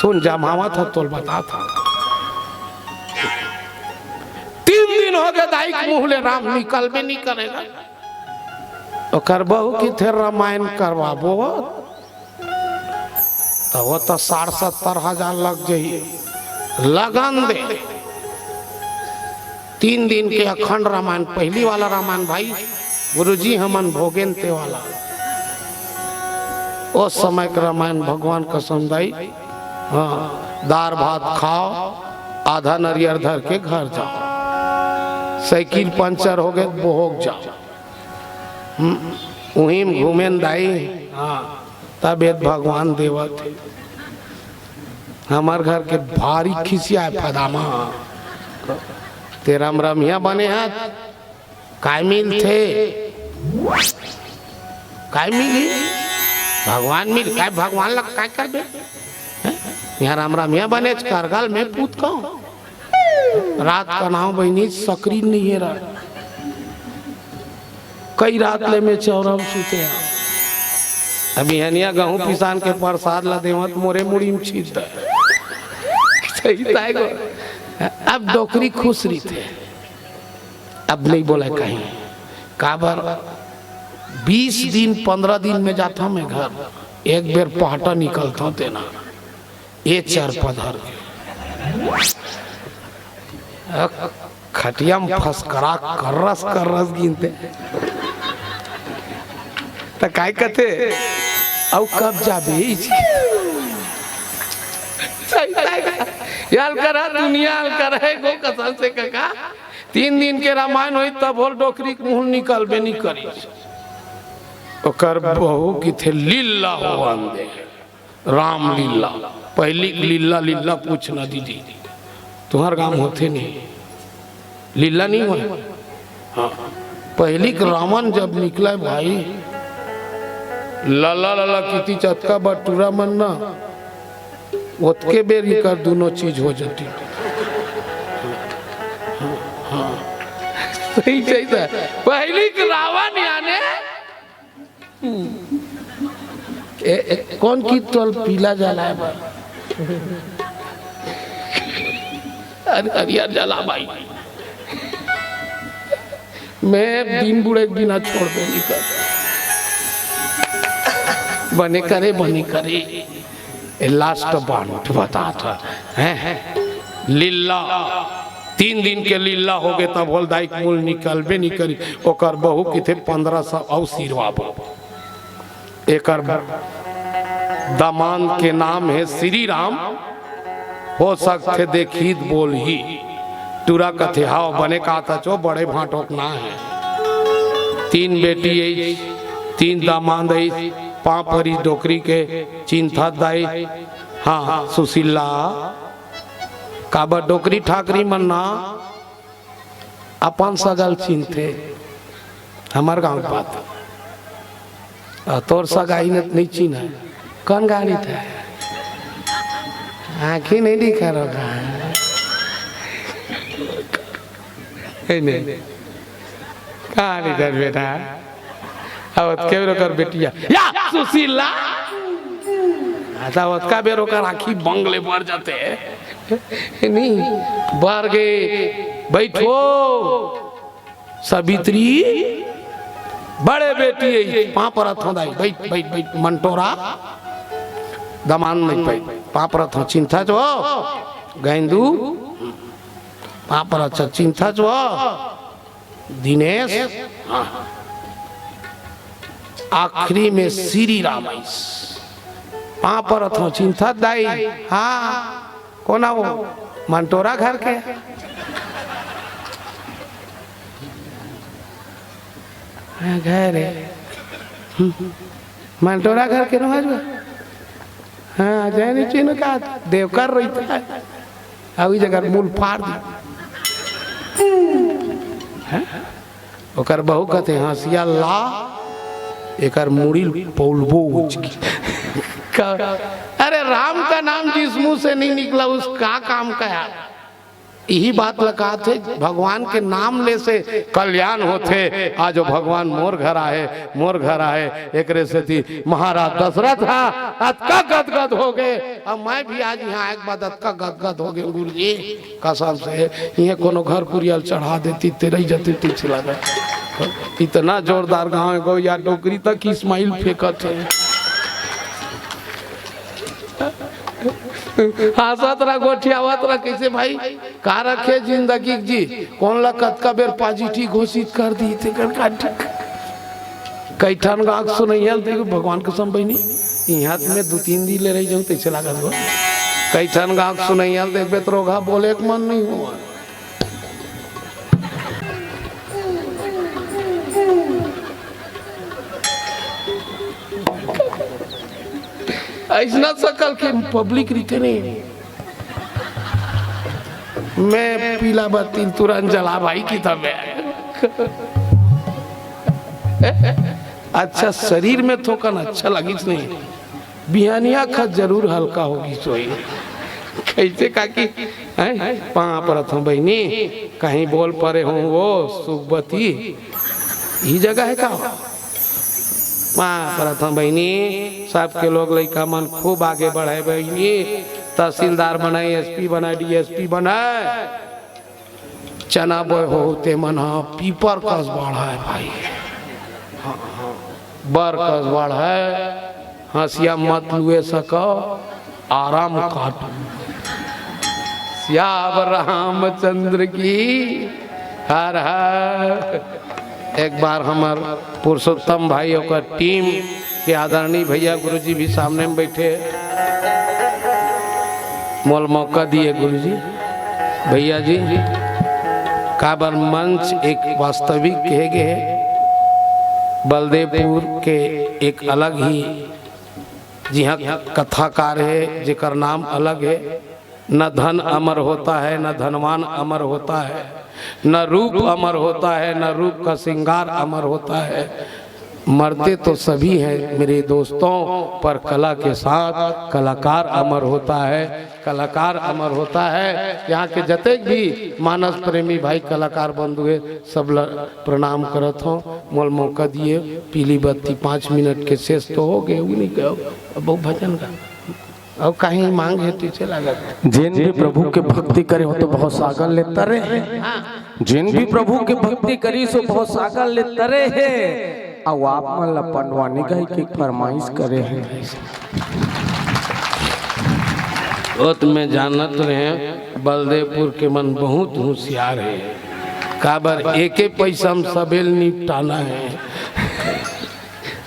सुन, जमावत ह तोल बतात ह। तीन दिन हो गए दाई के मुंह ले राम निकलबे नहीं करेगा। ओकर बहू किथे रामायण करवाबो, त वो तो साठ सत्तर हजार लग जाही। लगन दे। तीन दिन के अखंड रामायण, पहली वाला रामायण भाई गुरुजी हमन भोगेन ते वाला। ओ समय के रामायण भगवान कसम दाई। हाँ, दार भात खाओ, आधा नरियर धर के घर जाओ। साइकिल पंचर हो गए, बोहक जाओ। हम्म, उही में घूमेन दाई। हाँ, तब ये भगवान देवत हे। हमर घर के भारी खिसियाए फदामा। ते राम रमिया बने हाथ, काय मिलथे? काय मिली? भगवान मिल, काय भगवान लग काय करबे? हैं? यहाँ राम रमिया बने, करगल में पूत कहूँ। रात का नाव बहिनी सकरी नहीं हे रहा। कई रात ले मैं चौरा म सुते हंव। अभी हनिया गहूं पिसान के प्रसाद ला देवत मोरे मुड़ी में छीत दे। सही ताय गो। अब डोकरी खुश रहिथे। अब नहीं बोला कहीं। काबर? बीस दिन, पंद्रह दिन में जाथंव मैं घर, एक बेर पहटा निकलथंव तेना, ए चरपा धर के। अ, खटिया में फसकरा कर्रस कर्रस गिनथे। त काय कथे, "अउ कब जाबे?" सही, सही। ये अलकरहा दुनिया अलकरहा हे गो कसम से कका। तीन दिन के रामायण होइस तभो ले डोकरी के मुहूं ले निकलबे नइ करिस। ओकर बहू कथे, "लीला होवन दे।" रामलीला, पहिली के लीला, लीला पूछना दीदी, तुंहर गांव होथे नहीं? लीला नहीं होय? हाँ, पहिली के रावण जब निकला भाई, लला लला कितिच अतका बटुरा मन ना, ओतके बेर इकर दुनों चीज हो जाती। हाँ, हाँ। सही, सही था। पहिली के रावण याने ए, ए, कौन की तोल पीला जलाए बर? अरे, अरे यार, जला भाई। मैं दिन बुड़े बिना छोड़ दो नहीं कर। बने करे, बने करे। ए, लास्ट बांट बता था, हैं? लीला, तीन दिन के लीला हो गए, तभो ले दाई के मुहूं ले निकलबे नहीं करी। ओकर बहू किथे, "पंद्रह सौ अउ सिरवाबो।" एकर दमांद के नाम हे श्री राम, हो सकथे देखही त बोलही। टूरा कथे, "हव, बने कहत हच ओ, बड़े भांटो के ना हे।" तीन बेटी अइस, तीन दमांद अइस, पांव परिस डोकरी के, चिंथत दाई, हाँ, सुशीला, काबर डोकरी ठाकरी मन ना अपन सगा ल चिन्हथे, हमर गांव के बात। अउ तोर सगा ल नइ चिन्हय, कौन गाड़ी था? आंखी नहीं दिखा रहा। हे नहीं। कहाँ नहीं था बेटा? अउ ओतके बेर ओकर बेटिया, "या सुशीला।" हाँ, त ओतका बेर ओकर आंखी बंगले भर जाथे। नहीं, बर गे, "बैठो, सावित्री, बड़े बेटी हे, पांव परत हंव दाई, बैठ, बैठ, बैठ, मंटोरा।" दमांद नहीं पाई, "पांव परत हंव, चिंथत हच ओ, गैंदू, पांव परत हंव, चिंथत हच ओ।" दिनेश, हाँ। आखिरी में श्री राम आइस। पांव परत हंव, चिंथत हच दाई। हाँ, कोन हे ओ? मंटोरा घर के। हाँ, घर हे। हम्म। मंटोरा घर के नोहय? हाँ, जय नहीं चिन्ह का देवकर रहिथे। अउ ई जगह मूल फाड़ दी। हाँ? ओकर बहू कथे, "हंसिया ला, एकर मुड़ी ल पौलबो उचकी।" का, अरे, राम का नाम जिस मुंह से नहीं निकला, उसका काम का यार? इही बात ल कहत हे, भगवान के नाम ले से कल्याण होथे। आज ओ भगवान मोर घर आहे, मोर घर आहे। एकरे सेती महाराज दशरथ ह अतका गदगद हो गे, अउ मैं भी आज इहां आए के बाद अतका गदगद हो गे, गुरुजी, कसम से, इहें कोनो घर कुरिया ल चढ़ा देती, तेरही जते तुलसी लगा। इतना जोरदार गांव हे गो, या डोकरी तक स्माइल फेंकत हे। हंसत रहा, गोठियावत रहा, कइसे भाई? का रखे जिंदगी जी? कोन ला कतका बेर पॉजिटिव घोषित कर दी, तेकर का ठीक? कई ठन गाहक सुनइया ल देखो, भगवान कसम बहिनी, इहां त मैं दू तीन दिन ले रही जाऊं, तइसे लागत हो। कई ठन गाहक सुनइया ल देखबे त रोगहा बोले के मन नहीं हो। अइसना सकल के पब्लिक रहिथे नहीं। मैं पीला बत्ती तुरंत जला भाई की तबे। अच्छा, शरीर में थोकन अच्छा लगिस नहीं, बिहनिया खा जरूर हल्का होगिस होही। कइसे काकी? हैं? पांव परत हंव बहिनी, कहीं बोल परे हों वो सुखबती, इही जगह हे का? पांव परत हंव बहिनी, सबके लोग लइका मन खूब आगे बढ़य बहिनी, तहसीलदार बनय, एसपी बनय, डीएसपी बनय। चना बोय हो ते मन ह पीपर कस बाढ़य भाई। हाँ, हाँ। बर कस बढ़े, हंसिया मत लुए सको, आराम काटो। सियावर रामचंद्र की हर हर। एक बार हमर पुरुषोत्तम भाई, ओकर टीम के आदरणीय भैया गुरुजी भी सामने में बैठे, मोल मौका दिए गुरुजी। भैया जी, काबर मंच एक वास्तविक कहे गए हे, बलदेवपुर के एक अलग ही जिहाँ कथाकार हे, जेकर नाम अलग हे। न धन अमर होता है, न धनवान अमर होता है, न रूप अमर होता है, न रूप का श्रृंगार अमर होता है। मरते तो सभी हैं मेरे दोस्तों, पर कला के साथ कलाकार अमर होता है, कलाकार अमर होता है। यहाँ के जतेक भी मानस प्रेमी भाई कलाकार बंधु हे, सब ल प्रणाम करत हों। मोल मौका दिए, पीली बत्ती पाँच मिनट के शेष तो हो गए, वो नहीं गए, अब वो भजन गा। अउ कहीं मांग हे तो चला गा। जेन भी प्रभु के भक्ति करे हो तो बहुत सागर ले तरे हे। हाँ। जेन भी प्रभु के भक्ति करी सो बहुत सागर ले तरे हे। अउ आप मन ला पंडवानी गाय के फरमाइश करे हे। ओत में जानत रहे, बलदेवपुर के मन बहुत होशियार हे। काबर एके पैसा में सबेल निपटाना हे।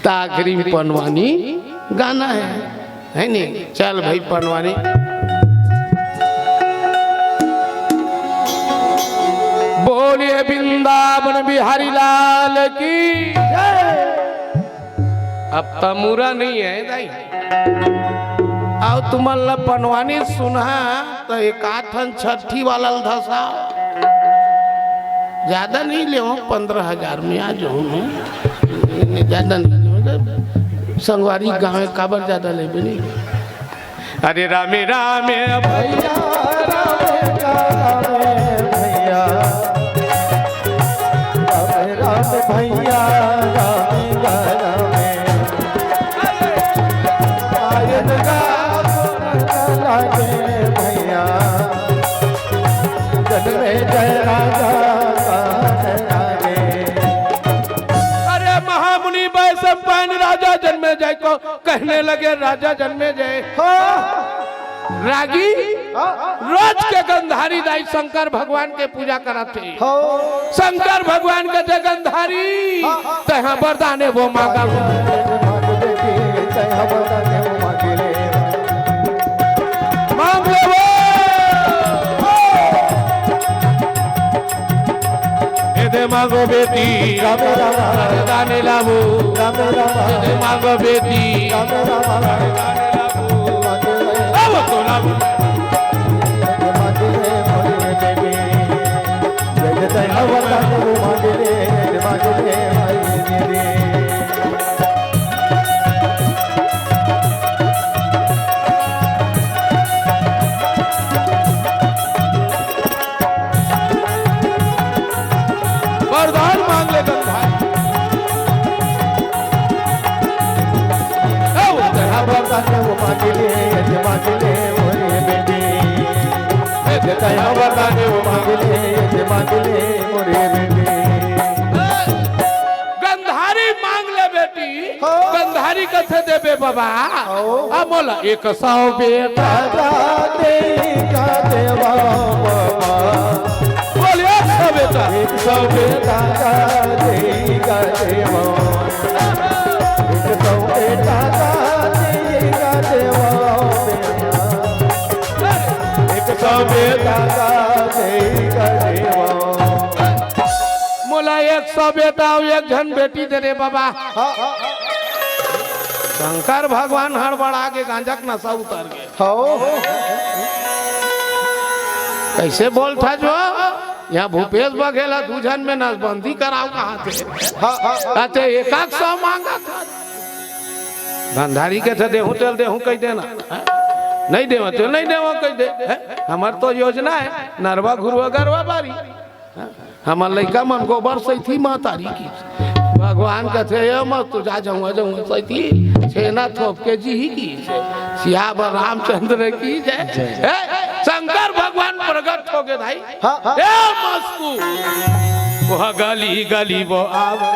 त आखिरी में पंडवानी गाना हे, हे नी? चल भाई पंडवानी। बोलिए वृंदावन बिहारी लाल की जय। अब तमूरा नहीं हे दाई, अउ तुमन ला पंडवानी सुनहा त एकाठन छट्ठी वाला ल धसा। ज्यादा नहीं लेवों, पन्द्रह हजार में आ जाऊँ मैं। नहीं, ज्यादा नहीं लेवों। संगवारी गाँव काबर ज्यादा लेबे नहीं। अरे रामे रामे भैया, रामे रामे भैया। राम राम भैया, राम राम। आयन गा लागे भैया, जन्मे जय राजा लागे। अरे महामुनि वैशंपायन राजा जन्मे जय को कहने लगे, राजा जन्मे जय। हाँ। रागी हाँ। रोज के गंधारी दाई शंकर भगवान के पूजा करत हे। हाँ। शंकर भगवान के दे गंधारी, हाँ, हाँ। तैहा वरदान हे वो मांगा। मांग ले वो। ए दे मांगो बेटी, राम राम। वरदान लावो। राम राम। ए दे मांगो बेटी। राम राम। अब तो ना वरदान मांग ले गंधारी। ए, वो तेरा वरदान वो मांग ले, ये मांग ले, मोरी बेटी। ए, तेरा वरदान वो मांग ले, ये मांग ले, मोरी बेटी। गंधारी मांग ले बेटी। हाँ। गंधारी कथे देबे बाबा। हाँ। आ मोला एक सौ बेटा का दे का देवा बाबा। बोल एक सौ बेटा। एक सौ बेटा का दे का देवा। एक सौ बेटा का दे का देवा। एक सौ बेटा का दे का देवा। मोला एक सौ बेटा अउ एक झन बेटी दे रे बाबा। हाँ, हाँ, हाँ। शंकर भगवान हड़बड़ा के गांजा के नशा उतर गे। हाँ। कैसे बोलथा जो? यहाँ भूपेश बघेल ह दू झन में नसबंदी कराव कहाथे। हाँ, हाँ, हाँ। अते एक एक सौ मांगत हे। गंधारी कथे देहूं तेला देहूं कहि देना। हाँ? नहीं देवंव तेला नहीं देवंव कहि दे। हाँ? हमर तो योजना हे, नरवा घुरवा गरवा बारी। हमर लइका मन गोबर सइथी महतारी की। भगवान कथे, "ए मत तू जा, जहूं जहूं सइथी छेना थोप के जीही की।" सियावर रामचंद्र की जय। जय। ए, शंकर भगवान प्रगट हो गे भाई। हाँ, हाँ। ए मस्कू, वो गली गली वो आवे।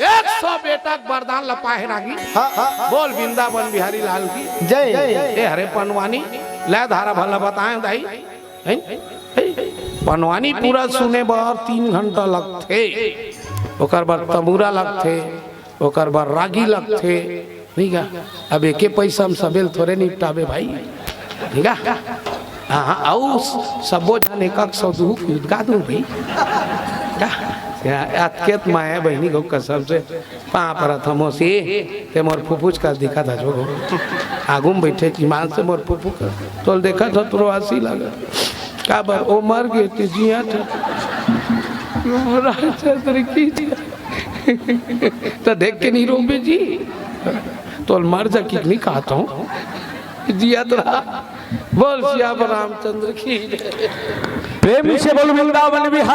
एक सौ बेटा के वरदान ल पाए रागी। हाँ, हाँ, हाँ। बोल वृंदावन बिहारी लाल की। जय। ए हरे पनवानी, लय धारा भला बताए दाई। हैं? हैं? पनवानी पूरा सुने बर तीन घंटा लगथे, ओकर बर तमूरा लगथे, ओकर बर रागी लगथे, ठीक है? अब एके पैसा हम सबेल थोड़े निपटाबे भाई, ठीक है? हाँ, हाँ, अउ सबो झन एक एक सौ दू गा दूँ भाई, का? अतकेत माया बहिनी गो कसम से पाँव परत हँव मौसी, ते मोर फुफुच कस दिखत हस वो। आगू में बैठे ईमान से मोर फुफू कस, तोल देखत हो तोरो आसी लगे। काबर ओ मर गे ते जियत हे। रामचंद्र की जय। त देख के नहीं रोबे जी, तोल मर जा कि नहीं कहत हँव, जियत रहा। बोल सियावर रामचंद्र की जय। प्रेम से बोल वृंदावन बिहारी।